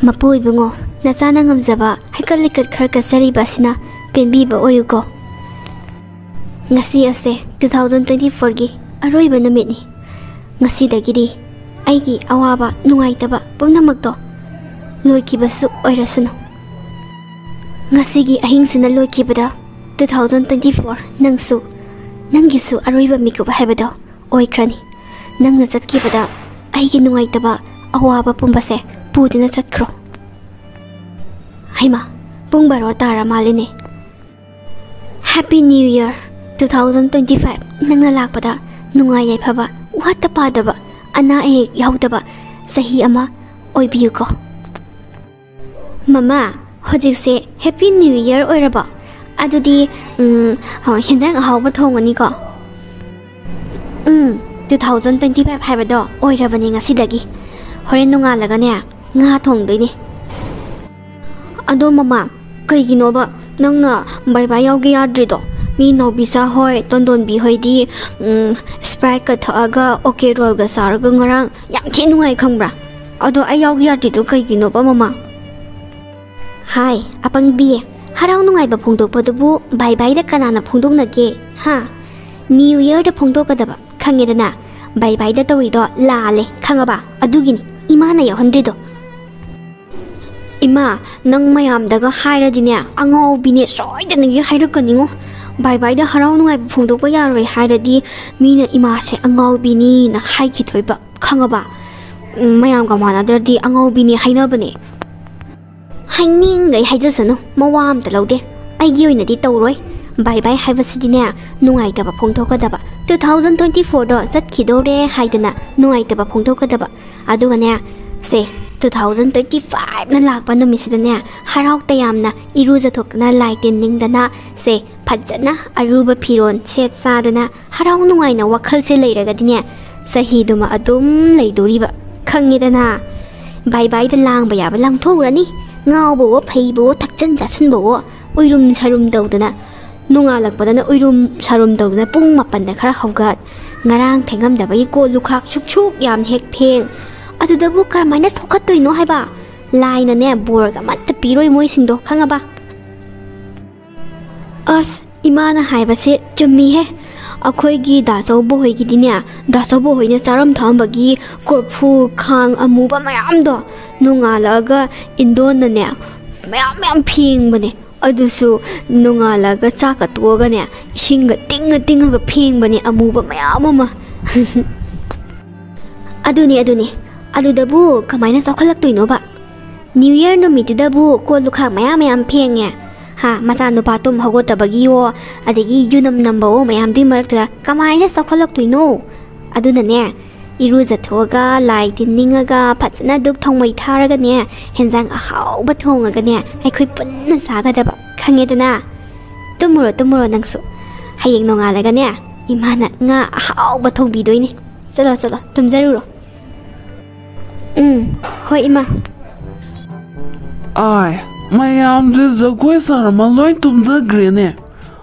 ꯃꯄꯨ ꯏꯕꯨꯡꯉꯣ, ꯅꯆꯥꯅ ꯉꯝꯖꯕ ꯍꯩꯀꯠ ꯂꯩꯀꯠ ꯈꯔ ꯀꯠꯆꯔꯤꯕ ꯑꯁꯤꯅ ꯄꯦꯟꯕꯤꯕ ꯑꯣꯏꯌꯨꯀꯣ꯫ ꯉꯁꯤ ꯑꯁꯦ two thousand twenty fourꯒꯤ ꯑꯔꯣꯏꯕ ꯅꯨꯃꯤꯠꯅꯤ꯫ ꯉꯁꯤꯗꯒꯤꯗꯤ ꯑꯩꯒꯤ ꯑꯋꯥꯕ ꯅꯨꯡꯉꯥꯏꯇꯕ ꯄꯨꯝꯅꯃꯛꯇꯣ ꯂꯣꯏꯈꯤꯕꯁꯨ ꯑꯣꯏꯔꯁꯅꯨ꯫ ꯉꯁꯤꯒꯤ ꯑꯍꯤꯡꯁꯤꯅ ꯂꯣꯏꯈꯤꯕꯗ two thousand twenty four ꯅꯪꯁꯨ, ꯅꯪꯒꯤꯁꯨ ꯑꯔꯣꯏꯕ ꯃꯤꯀꯨꯞ ꯍꯥꯏꯕꯗꯣ ꯑꯣꯏꯈ꯭ꯔꯅꯤ꯫ ꯅꯪꯅ ꯆꯠꯈꯤꯕꯗ ꯑꯩꯒꯤ ꯅꯨꯡꯉꯥꯏꯇꯕ ꯑꯋꯥꯕ ꯄꯨꯝꯕꯁꯦ ꯄꯨꯗꯨꯅ ꯆꯠꯈ꯭ꯔꯣ꯫ ꯍꯩꯃꯥ, ꯄꯨꯡ ꯕꯥꯔꯣ ꯇꯥꯔ ꯃꯥꯜꯂꯤꯅꯦ꯫ Happy New Year two thousand twenty five꯫ ꯅꯪꯅ ꯂꯥꯛꯄꯗ ꯅꯨꯡꯉꯥꯏ ꯌꯥꯏꯐꯕ, ꯋꯥꯠꯇ ꯄꯥꯗꯕ, ꯑꯅꯥ ꯑꯌꯦꯛ ꯌꯥꯎꯗꯕ ꯆꯍꯤ ꯑꯃ ꯑꯣꯏꯕꯤꯌꯨꯀꯣ꯫ ꯃꯃꯥ, ꯍꯧꯖꯤꯛꯁꯦ Happy New Year ꯑꯣꯏꯔꯕꯣ? ꯑꯗꯨꯗꯤ, ꯎꯝ, ꯍꯣ, ꯍꯦꯟꯖꯥꯡ ꯑꯍꯥꯎꯕ ꯊꯣꯡꯉꯅꯤꯀꯣ? ꯎꯝ, two thousand twenty five ꯍꯥꯏꯕꯗꯣ ꯑꯣꯏꯔꯕꯅꯦ ꯉꯁꯤꯗꯒꯤ꯫ ꯍꯣꯔꯦꯟ ꯅꯣꯡꯉꯥꯜꯂꯒꯅꯦ, ꯉꯥ ꯊꯣꯡꯗꯣꯏꯅꯦ꯫ ꯑꯗꯣ ꯃꯃꯥ, ꯀꯩꯒꯤꯅꯣꯕ ꯅꯪꯅ ꯕꯥꯏ ꯕꯥꯏ ꯌꯥꯎꯒꯦ ꯌꯥꯗ꯭ꯔꯤꯗꯣ? ꯃꯤ ꯅꯥꯎꯕꯤꯁꯥ ꯍꯣꯏ, ꯇꯣꯟꯗꯣꯟꯕꯤ ꯍꯣꯏꯗꯤ, ꯎꯝ, Spriteꯀ ꯊꯛꯑꯒ, OK Rollꯒ ꯆꯥꯔꯒ ꯉꯔꯥꯡ ꯌꯥꯝ ꯊꯤ ꯅꯨꯡꯉꯥꯏ, ꯈꯪꯕ꯭ꯔꯥ? ꯑꯗꯣ ꯑꯩ ꯌꯥꯎꯒꯦ ꯌꯥꯗ꯭ꯔꯤꯗꯣ ꯀꯩꯒꯤꯅꯣꯕ, ꯃꯃꯥ? ꯍꯥꯏ, ꯑꯄꯪꯕꯤ, ꯍꯔꯥꯎ ꯅꯨꯡꯉꯥꯏꯕ ꯐꯣꯡꯗꯣꯛꯄꯗꯨꯕꯨ ꯕꯥꯏ ꯕꯥꯏꯗ ꯀꯅꯥꯅ ꯐꯣꯡꯗꯣꯛꯅꯒꯦ? ꯍꯥ? New Yearꯗ ꯐꯣꯡꯗꯣꯛꯀꯗꯕ, ꯈꯪꯉꯦꯗꯅ? ꯕꯥꯏ ꯕꯥꯏꯗ ꯇꯧꯔꯤꯗꯣ ꯂꯥꯜꯂꯦ, ꯈꯪꯉꯕ? ꯑꯗꯨꯒꯤꯅꯤ ꯏꯃꯥꯅ ꯌꯥꯎꯍꯟꯗ꯭ꯔꯤꯗꯣ꯫ ꯏꯃꯥ, ꯅꯪ ꯃꯌꯥꯝꯗꯒ ꯍꯥꯏꯔꯗꯤꯅꯦ, ꯑꯉꯥꯎꯕꯤꯅꯦ ꯁꯣꯏꯗꯅꯒꯤ ꯍꯥꯏꯔꯛꯀꯅꯤꯉꯣ꯫ ꯕꯥꯏ ꯕꯥꯏꯗ ꯍꯔꯥꯎ ꯅꯨꯡꯉꯥꯏꯕ ꯐꯣꯡꯗꯣꯛꯄ ꯌꯥꯔꯣꯏ ꯍꯥꯏꯔꯗꯤ, ꯃꯤꯅ ꯏꯃꯥꯁꯦ ꯑꯉꯥꯎꯕꯤꯅꯤꯅ ꯍꯥꯏꯈꯤꯗꯣꯏꯕ, ꯈꯪꯉꯕ? ꯎꯝ, ꯃꯌꯥꯝꯒ ꯃꯥꯟꯅꯗ꯭ꯔꯗꯤ ꯑꯉꯥꯎꯕꯤꯅꯤ ꯍꯥꯏꯅꯕꯅꯦ꯫ ꯍꯥꯏꯅꯤꯡꯈꯩ ꯍꯥꯏꯖꯁꯅꯨ, ꯃꯋꯥ ꯑꯝꯇ ꯂꯧꯗꯦ꯫ ꯑꯩꯒꯤ ꯑꯣꯏꯅꯗꯤ ꯇꯧꯔꯣꯏ꯫ ꯕꯥꯏ ꯕꯥꯏ ꯍꯥꯏꯕꯁꯤꯗꯤꯅꯦ, ꯅꯨꯡꯉꯥꯏꯇꯕ ꯐꯣꯡꯗꯣꯛꯀꯗꯕ꯫ Two thousand twenty fourꯗꯣ ꯆꯠꯈꯤꯗꯧꯔꯦ ꯍꯥꯏꯗꯅ ꯅꯨꯡꯉꯥꯏꯇꯕ ꯐꯣꯡꯗꯣꯛꯀꯗꯕ꯫ ꯑꯗꯨꯒꯅꯦ, ꯁꯦ, two thousand twenty fiveꯅ ꯂꯥꯛꯄ ꯅꯨꯃꯤꯠꯁꯤꯗꯅꯦ, ꯍꯔꯥꯎ ꯇꯌꯥꯝꯅ ꯏꯔꯨꯖꯊꯣꯛꯇꯅ, ꯂꯥꯏ ꯇꯤꯟ ꯅꯤꯡꯗꯅ, ꯁꯦ, ꯐꯖꯅ ꯑꯔꯨꯕ ꯐꯤꯔꯣꯜ ꯁꯦꯠ ꯆꯥꯗꯅ, ꯍꯔꯥꯎ ꯅꯨꯡꯉꯥꯏꯅ ꯋꯥꯈꯜꯁꯦ ꯂꯩꯔꯒꯗꯤꯅꯦ, ꯆꯍꯤꯗꯨꯃ ꯑꯗꯨꯝ ꯂꯩꯗꯣꯔꯤꯕ, ꯈꯪꯉꯦꯗꯅ? ꯕꯥꯏ ꯕꯥꯏꯗ ꯂꯥꯡꯕ ꯌꯥꯕ ꯂꯥꯡꯊꯣꯛꯎꯔꯅꯤ꯫ ꯉꯥꯎꯕꯋꯣ, ꯐꯩꯕꯋꯣ, ꯊꯛꯆꯟ ꯆꯥꯁꯟꯕꯋꯣ, ꯎꯏꯔꯨꯝ ꯁꯥꯔꯨꯝ ꯇꯧꯗꯅ, ꯅꯣꯡꯉꯥꯜꯂꯛꯄꯗꯅ ꯎꯏꯔꯨꯝ ꯁꯥꯔꯨꯝ ꯇꯧꯗꯅ ꯄꯨꯡ ꯃꯥꯄꯟꯗ ꯈꯔ ꯍꯧꯒꯠ, ꯉꯔꯥꯡ ꯐꯦꯡꯉꯝꯗꯕꯒꯤ ꯀꯣꯜ ꯂꯨꯈꯥꯛ ꯁꯨꯛꯁꯨꯛ ꯌꯥꯝ ꯍꯦꯛ ꯐꯦꯡ꯫ ꯑꯗꯨꯗꯕꯨ ꯀꯔꯝꯍꯥꯏꯅ ꯆꯥꯎꯈꯠꯇꯣꯏꯅꯣ ꯍꯥꯏꯕ? ꯂꯥꯏꯅꯅꯦ ꯕꯣꯔꯒ ꯑꯃꯠꯇ ꯄꯤꯔꯣꯏ ꯃꯣꯏꯁꯤꯡꯗꯣ, ꯈꯪꯉꯕ? ꯑꯁ, ꯏꯃꯥꯅ ꯍꯥꯏꯕꯁꯦ ꯆꯨꯝꯃꯤꯍꯦ꯫ ꯑꯩꯈꯣꯏꯒꯤ ꯗꯥꯆꯧꯕ ꯍꯣꯏꯒꯤꯗꯤꯅꯦ, ꯗꯥꯆꯧꯕ ꯍꯣꯏꯅ ꯆꯥꯔꯝ ꯊꯛꯑꯝꯕꯒꯤ ꯀꯣꯔꯐꯨ, ꯈꯥꯡ ꯑꯃꯨꯕ ꯃꯌꯥꯝꯗꯣ ꯅꯣꯡꯉꯥꯜꯂꯛꯑꯒ ꯏꯟꯗꯣꯟꯅꯅꯦ ꯃꯌꯥꯝ ꯃꯌꯥꯝ ꯐꯦꯡꯕꯅꯦ꯫ ꯑꯗꯨꯁꯨ ꯅꯣꯡꯉꯥꯜꯂꯒ ꯆꯥꯛꯀ ꯇꯣꯛꯑꯒꯅꯦ, ꯏꯁꯤꯡꯒ ꯇꯤꯡꯉ ꯇꯤꯡꯉꯒ ꯐꯦꯡꯕꯅꯦ ꯑꯃꯨꯕ ꯃꯌꯥꯝ ꯑꯃ꯫ ꯑꯗꯨꯅꯦ, ꯑꯗꯨꯅꯦ꯫ ꯑꯗꯨꯗꯕꯨ ꯀꯃꯥꯏꯅ ꯆꯥꯎꯈꯠꯂꯛꯇꯣꯏꯅꯣꯕ? New Year ꯅꯨꯃꯤꯠꯇꯨꯗꯕꯨ ꯀꯣꯜ ꯂꯨꯈꯥꯛ ꯃꯌꯥꯝ ꯃꯌꯥꯝ ꯐꯦꯡꯉꯦ꯫ ꯍꯥ, ꯃꯆꯥꯅꯨꯄꯥ ꯇꯨꯝ ꯍꯧꯒꯠꯇꯕꯒꯤꯋꯣ, ꯑꯗꯒꯤ ꯌꯨꯅꯝ ꯅꯝꯕꯋꯣ ꯃꯌꯥꯝꯗꯨꯒꯤ ꯃꯔꯛꯇꯨꯗ ꯀꯃꯥꯏꯅ ꯆꯥꯎꯈꯠꯂꯛꯇꯣꯏꯅꯣ? ꯑꯗꯨꯅꯅꯦ, ꯏꯔꯨꯖꯊꯣꯛꯑꯒ, ꯂꯥꯏ ꯇꯤꯟ ꯅꯤꯡꯉꯒ, ꯐꯖꯅ ꯙꯨꯞ ꯊꯥꯎꯃꯩ ꯊꯥꯔꯒꯅꯦ, ꯍꯦꯟꯖꯥꯡ ꯑꯍꯥꯎꯕ ꯊꯣꯡꯉꯒꯅꯦ, ꯑꯩꯈꯣꯏ ꯄꯨꯟꯅ ꯆꯥꯒꯗꯕ꯫ ꯈꯪꯉꯦꯗꯅ? ꯇꯨꯝꯃꯨꯔꯣ, ꯇꯨꯝꯃꯨꯔꯣ ꯅꯪꯁꯨ꯫ ꯍꯌꯦꯡ ꯅꯣꯡꯉꯥꯜꯂꯒꯅꯦ, ꯏꯃꯥꯅ ꯉꯥ ꯑꯍꯥꯎꯕ ꯊꯣꯡꯕꯤꯗꯣꯏꯅꯦ꯫ ꯆꯠꯂꯣ, ꯆꯠꯂꯣ, ꯇꯨꯝꯖꯔꯨꯔꯣ꯫ ꯎꯝ, ꯍꯣꯏ, ꯏꯃꯥ꯫ ꯑꯥꯏ, ꯃꯌꯥꯝꯁꯦ ꯖꯒꯣꯏ ꯁꯥꯔꯝꯃ ꯂꯣꯏ ꯇꯨꯝꯖꯈ꯭ꯔꯦꯅꯦ꯫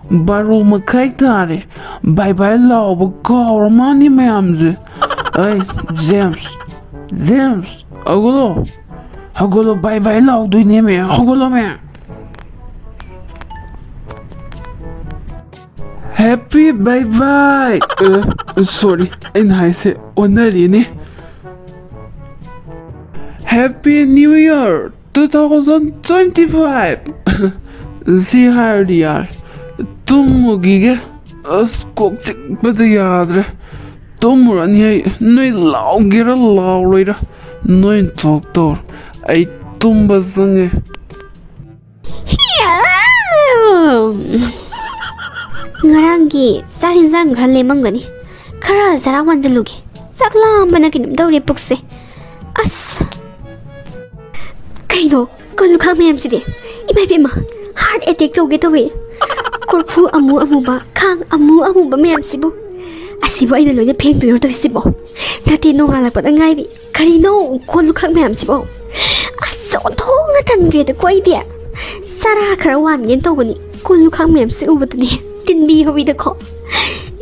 ꯕꯥꯔꯣ ꯃꯈꯥꯏ ꯇꯥꯔꯦ꯫ ꯕꯥꯏ ꯕꯥꯏ ꯂꯥꯎꯕ ꯀꯥꯎꯔ ꯃꯥꯅꯤ ꯃꯌꯥꯝꯁꯦ꯫ ꯑꯩ, ꯖꯦꯝꯁ, ꯖꯦꯝꯁ, ꯍꯧꯒꯠꯂꯣ꯫ ꯍꯧꯒꯠꯂꯣ, ꯕꯥꯏ ꯕꯥꯏ ꯂꯥꯎꯗꯣꯏꯅꯦꯃꯦ, ꯍꯧꯒꯠꯂꯣꯃꯦ꯫ Happy bye bye. ꯑ, sorry, ꯑꯩꯅ ꯍꯥꯏꯁꯦ ꯑꯣꯟꯅꯔꯤꯅꯦ꯫ Happy New Year two thousand twenty-five. ꯁꯤ ꯍꯥꯏꯔꯗꯤ ꯌꯥꯔꯦ꯫ ꯇꯨꯝꯃꯨꯈꯤꯒꯦ꯫ ꯑꯁ, ꯀꯣꯛ ꯆꯤꯛꯄꯗ ꯌꯥꯗ꯭ꯔꯦ꯫ ꯇꯨꯝꯃꯨꯔꯅꯤ ꯑꯩ꯫ ꯅꯣꯏ ꯂꯥꯎꯒꯦꯔꯥ ꯂꯥꯎꯔꯣꯏꯔꯥ, ꯅꯣꯏ ꯊꯣꯛ ꯇꯧꯔꯣ꯫ ꯑꯩ ꯇꯨꯝꯕ ꯆꯪꯉꯦ꯫ ꯉꯔꯥꯡꯒꯤ ꯆꯥꯛ ꯌꯦꯟꯁꯥꯡ ꯈꯔ ꯂꯦꯝꯃꯝꯒꯅꯤ, ꯈꯔ ꯆꯔꯥ ꯋꯥꯟꯁꯤꯜꯂꯨꯒꯦ꯫ ꯆꯥꯛ ꯂꯥꯝꯕꯅ ꯀꯩꯅꯣꯝ ꯇꯧꯔꯦ ꯄꯨꯛꯁꯦ꯫ ꯑꯁ, ꯀꯩꯅꯣ ꯀꯣꯜ ꯂꯨꯈꯥꯛ ꯃꯌꯥꯝꯁꯤꯗꯤ? ꯏꯃꯥ ꯏꯕꯦꯝꯃ, heart attack ꯇꯧꯒꯦ ꯇꯧꯋꯦ꯫ ꯀꯣꯔꯐꯨ ꯑꯃꯨ ꯑꯃꯨꯕ, ꯈꯥꯡ ꯑꯃꯨ ꯑꯃꯨꯕ ꯃꯌꯥꯝꯁꯤꯕꯨ꯫ ꯑꯁꯤꯕꯨ ꯑꯩꯅ ꯂꯣꯏꯅ ꯐꯦꯡꯗꯣꯏꯔꯣ ꯇꯧꯔꯤꯁꯤꯕꯣ? ꯅꯠꯇꯦ, ꯅꯣꯡꯉꯥꯜꯂꯛꯄꯗ ꯉꯥꯏꯔꯤ꯫ ꯀꯔꯤꯅꯣ ꯀꯣꯜ ꯂꯨꯈꯥꯛ ꯃꯌꯥꯝꯁꯤꯕꯣ? ꯑꯁ, ꯑꯣꯟꯊꯣꯛꯅ ꯇꯟꯈ꯭ꯔꯦꯗꯀꯣ ꯑꯩꯗꯤ꯫ ꯆꯔꯥ ꯈꯔ ꯋꯥꯟꯒꯦꯅ ꯇꯧꯕꯅꯤ, ꯀꯣꯜ ꯂꯨꯈꯥꯛ ꯃꯌꯥꯝꯁꯦ ꯎꯕꯗꯅꯦ ꯇꯤꯟꯕꯤ ꯍꯧꯋꯤꯗꯀꯣ꯫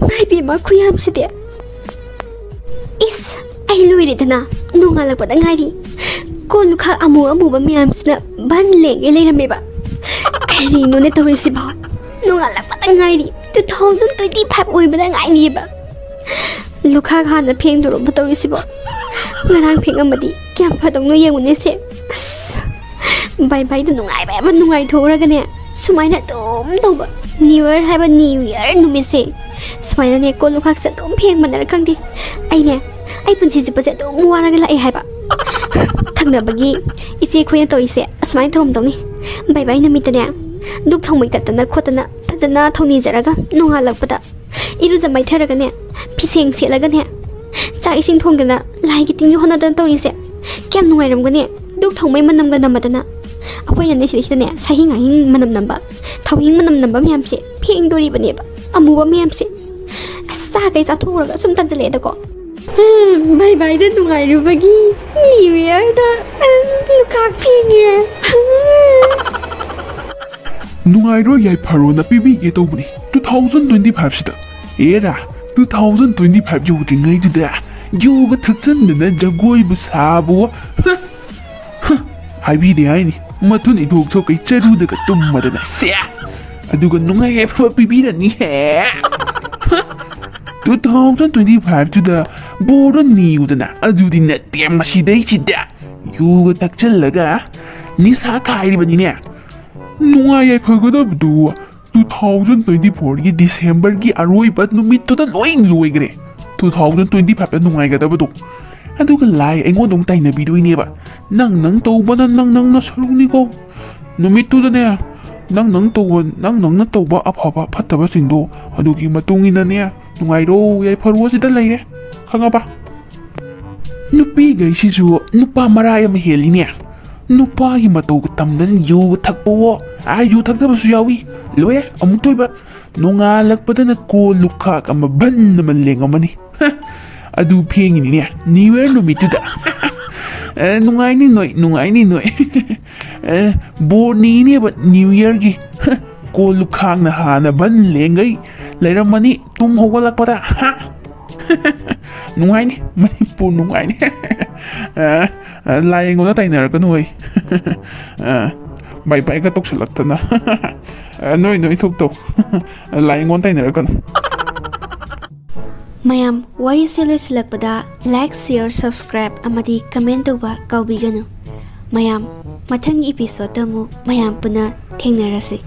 ꯏꯃꯥ ꯏꯕꯦꯝꯃ, ꯈꯨꯌꯥꯝꯁꯤꯗꯤ꯫ ꯏꯁ, ꯑꯩ ꯂꯣꯏꯔꯦꯗꯅ, ꯅꯣꯡꯉꯥꯜꯂꯛꯄꯗ ꯉꯥꯏꯔꯤ꯫ ꯀꯣꯜ ꯂꯨꯈꯥꯛ ꯑꯃꯨ ꯑꯃꯨꯕ ꯃꯌꯥꯝꯁꯤꯅ ꯚꯟ ꯂꯦꯡꯒꯦ ꯂꯩꯔꯝꯃꯦꯕ꯫ ꯀꯔꯤꯅꯣꯅꯦ ꯇꯧꯔꯤꯁꯤꯕꯣ? ꯅꯣꯡꯉꯥꯜꯂꯛꯄꯗ ꯉꯥꯏꯔꯤ, two thousand twenty five ꯑꯣꯏꯕꯗ ꯉꯥꯏꯔꯤꯕ꯫ ꯂꯨꯈꯥꯛ ꯍꯥꯟꯅ ꯐꯦꯡꯗꯣꯔꯕ ꯇꯧꯔꯤꯁꯤꯕꯣ? ꯉꯔꯥꯡ ꯐꯦꯡꯉꯝꯃꯗꯤ ꯀꯌꯥꯝ ꯐꯗꯧꯅꯣ ꯌꯦꯡꯉꯨꯅꯦꯁꯦ꯫ ꯑꯁ, ꯕꯥꯏ ꯕꯥꯏꯗ ꯅꯨꯡꯉꯥꯏꯕ ꯌꯥꯕ ꯅꯨꯡꯉꯥꯏꯊꯣꯛꯎꯔꯒꯅꯦ, ꯁꯨꯃꯥꯏꯅ ꯑꯗꯨꯝ ꯇꯧꯕ꯫ New Year ꯍꯥꯏꯕ New Year ꯅꯨꯃꯤꯠꯁꯦ ꯁꯨꯃꯥꯏꯅꯅꯦ ꯀꯣꯜ ꯂꯨꯈꯥꯛꯁꯦ ꯑꯗꯨꯝ ꯐꯦꯡꯕꯅꯔ ꯈꯪꯗꯦ, ꯑꯩꯅꯦ, ꯑꯩ ꯄꯨꯟꯁꯤ ꯆꯨꯞꯄꯁꯦ ꯑꯗꯨꯝ ꯋꯥꯔꯒ ꯂꯥꯛꯑꯦ ꯍꯥꯏꯕ꯫ ꯊꯪꯅꯕꯒꯤ ꯏꯆꯦ ꯑꯩꯈꯣꯏꯅ ꯇꯧꯔꯤꯁꯦ ꯑꯁꯨꯃꯥꯏꯅ ꯇꯧꯔꯝꯗꯧꯅꯤ꯫ ꯕꯥꯏ ꯕꯥꯏ ꯅꯨꯃꯤꯠꯇꯅꯦ ꯙꯨꯞ ꯊꯥꯎꯃꯩ ꯀꯠꯇꯅ ꯈꯣꯠꯇꯅ ꯐꯖꯅ ꯊꯧꯅꯤꯖꯔꯒ ꯅꯣꯡꯉꯥꯜꯂꯛꯄꯗ ꯏꯔꯨꯖ ꯃꯥꯏꯊꯔꯒꯅꯦ, ꯐꯤꯁꯦꯡ ꯁꯦꯠꯂꯒꯅꯦ, ꯆꯥꯛ ꯏꯁꯤꯡ ꯊꯣꯡꯗꯅ ꯂꯥꯏꯒꯤ ꯇꯤꯟꯒꯤ ꯍꯣꯠꯅꯗꯅ ꯇꯧꯔꯤꯁꯦ ꯀꯌꯥꯝ ꯅꯨꯡꯉꯥꯏꯔꯝꯒꯅꯤ? ꯙꯨꯞ ꯊꯥꯎꯃꯩ ꯃꯅꯝꯒ ꯅꯝꯃꯗꯅ ꯑꯩꯈꯣꯏꯅꯅꯦ ꯁꯤꯗꯩꯁꯤꯗꯅꯦ ꯁꯥꯍꯤꯡ ꯉꯥꯍꯤꯡ ꯃꯅꯝ ꯅꯝꯕ, ꯊꯥꯎꯍꯤꯡ ꯃꯅꯝ ꯅꯝꯕ ꯃꯌꯥꯝꯁꯦ ꯐꯦꯡꯗꯣꯔꯤꯕꯅꯦꯕ, ꯑꯃꯨꯕ ꯃꯌꯥꯝꯁꯦ꯫ ꯑꯁ, ꯆꯥꯈꯩ ꯆꯥꯊꯣꯛꯎꯔꯒ ꯁꯨꯝ ꯇꯟꯁꯤꯜꯂꯛꯑꯦꯗꯀꯣ꯫ ꯕꯥꯏ ꯕꯥꯏꯗ ꯅꯨꯡꯉꯥꯏꯔꯨꯕꯒꯤ New Yearꯗ ꯂꯨꯈꯥꯛ ꯐꯦꯡꯉꯦ꯫ ꯅꯨꯡꯉꯥꯏꯔꯣ ꯌꯥꯏꯐꯔꯣꯅ ꯄꯤꯕꯤꯒꯦ ꯇꯧꯕꯅꯤ two thousand twenty fiveꯁꯤꯗ꯫ ꯑꯦꯔꯥ, two thousand twenty five ꯌꯧꯗ꯭ꯔꯤꯉꯩꯗꯨꯗ ꯌꯨꯒ ꯊꯛꯆꯟꯗꯅ ꯖꯒꯣꯏꯕꯨ ꯁꯥꯕꯋꯣ꯫ ꯍ, ꯍ, ꯍꯥꯏꯕꯤꯗꯦ ꯍꯥꯏꯅꯤ, ꯃꯊꯨꯟ ꯏꯊꯣꯛ ꯊꯣꯛꯀꯩ ꯆꯔꯨꯗꯒ ꯇꯨꯝꯃꯗꯅ ꯁꯦ꯫ ꯑꯗꯨꯒ ꯅꯨꯡꯉꯥꯏ ꯌꯥꯏꯐꯕ ꯄꯤꯕꯤꯔꯅꯤ ꯍꯦ꯫ ꯍ, two thousand twenty fiveꯇꯨꯗ ꯕꯣꯔꯗꯣ ꯅꯤꯌꯨꯗꯅ꯫ ꯑꯗꯨꯗꯤ ꯅꯠꯇꯦ, ꯃꯁꯤꯗꯩꯁꯤꯗ ꯌꯨꯒ ꯊꯛꯆꯜꯂꯒ ꯅꯤꯁꯥ ꯈꯥꯏꯔꯤꯕꯅꯤꯅꯦ꯫ ꯅꯨꯡꯉꯥꯏ ꯌꯥꯏꯐꯒꯗꯕꯗꯨ two thousand twenty fourꯒꯤ Decemberꯒꯤ ꯑꯔꯣꯏꯕ ꯅꯨꯃꯤꯠꯇꯨꯗ ꯂꯣꯏ ꯂꯣꯏꯈ꯭ꯔꯦ꯫ Two thousand twenty fiveꯇ ꯅꯨꯡꯉꯥꯏꯒꯗꯕꯗꯣ꯫ ꯑꯗꯨꯒ ꯂꯥꯏ ꯑꯩꯉꯣꯟꯗ ꯑꯃꯨꯛ ꯇꯥꯏꯅꯕꯤꯗꯣꯏꯅꯦꯕ꯫ ꯅꯪ ꯅꯪ ꯇꯧꯕꯅ ꯅꯪ ꯅꯪꯅ ꯁꯔꯨꯛꯅꯤꯀꯣ꯫ ꯅꯨꯃꯤꯠꯇꯨꯗꯅꯦ, ꯅꯪ ꯅꯪ ꯇꯧꯕ, ꯅꯪ ꯅꯪꯅ ꯇꯧꯕ ꯑꯐꯕ ꯐꯠꯇꯕꯁꯤꯡꯗꯣ ꯑꯗꯨꯒꯤ ꯃꯇꯨꯡ ꯏꯟꯅꯅꯦ ꯅꯨꯡꯉꯥꯏꯔꯣ ꯌꯥꯏꯐꯔꯣ ꯁꯤꯗ ꯂꯩꯔꯦ꯫ ꯈꯪꯉꯕ? ꯅꯨꯄꯤꯈꯩꯁꯤꯁꯨ ꯅꯨꯄꯥ ꯃꯔꯥꯏ ꯑꯃ ꯍꯦꯜꯂꯤꯅꯦ꯫ ꯅꯨꯄꯥꯒꯤ ꯃꯇꯧꯒ ꯇꯝꯗꯅ ꯌꯨꯒ ꯊꯛꯄꯋꯣ꯫ ꯑꯥ, ꯌꯨ ꯊꯛꯇꯕꯁꯨ ꯌꯥꯎꯏ꯫ ꯂꯣꯏꯔꯦ, ꯑꯃꯨꯛꯇꯣꯏꯕ꯫ ꯅꯣꯡꯉꯥꯜꯂꯛꯄꯗꯅ ꯀꯣꯜ ꯂꯨꯈꯥꯛ ꯑꯃ ꯚꯟ ꯑꯃ ꯂꯦꯡꯉꯝꯃꯅꯤ꯫ ꯍ, ꯑꯗꯨ ꯐꯦꯡꯉꯤꯅꯤꯅꯦ New Year ꯅꯨꯃꯤꯠꯇꯨꯗ꯫ ꯑꯦ, ꯅꯨꯡꯉꯥꯏꯅꯤ ꯅꯣꯏ, ꯅꯨꯡꯉꯥꯏꯅꯤ ꯅꯣꯏ꯫ ꯑꯦ, ꯕꯣꯔ ꯅꯤꯅꯦꯕ New Yearꯒꯤ꯫ ꯀꯣꯜ ꯂꯨꯈꯥꯛꯅ ꯍꯥꯟꯅ ꯕꯟ ꯂꯦꯡꯒꯩ ꯂꯩꯔꯝꯃꯅꯤ ꯇꯨꯝ ꯍꯧꯒꯠꯂꯛꯄꯗ꯫ ꯍꯥ? ꯅꯨꯡꯉꯥꯏꯅꯤ, ꯃꯅꯤꯄꯨꯔ ꯅꯨꯡꯉꯥꯏꯅꯤ꯫ ꯑ, ꯑ, ꯂꯥꯏ ꯑꯩꯉꯣꯟꯗ ꯇꯥꯏꯅꯔꯛꯀꯅꯨ ꯍꯣꯏ꯫ ꯑ, ꯕꯥꯏ ꯕꯥꯏꯒ ꯇꯧꯁꯜꯂꯛꯇꯅ꯫ ꯑ, ꯅꯣꯏ ꯅꯣꯏ ꯊꯣꯛꯇꯧ꯫ ꯂꯥꯏ ꯑꯩꯉꯣꯟꯗ ꯇꯥꯏꯅꯔꯛꯀꯅꯨ꯫ ꯃꯌꯥꯝ, ꯋꯥꯔꯤꯁꯦ ꯂꯣꯏꯁꯤꯜꯂꯛꯄꯗ like, share, subscribe ꯑꯃꯗꯤ comment ꯇꯧꯕ ꯀꯥꯎꯕꯤꯒꯅꯨ꯫ ꯃꯌꯥꯝ, ꯃꯊꯪꯒꯤ episodeꯇ ꯑꯃꯨꯛ ꯃꯌꯥꯝ ꯄꯨꯟꯅ ꯊꯦꯡꯅꯔꯁꯤ꯫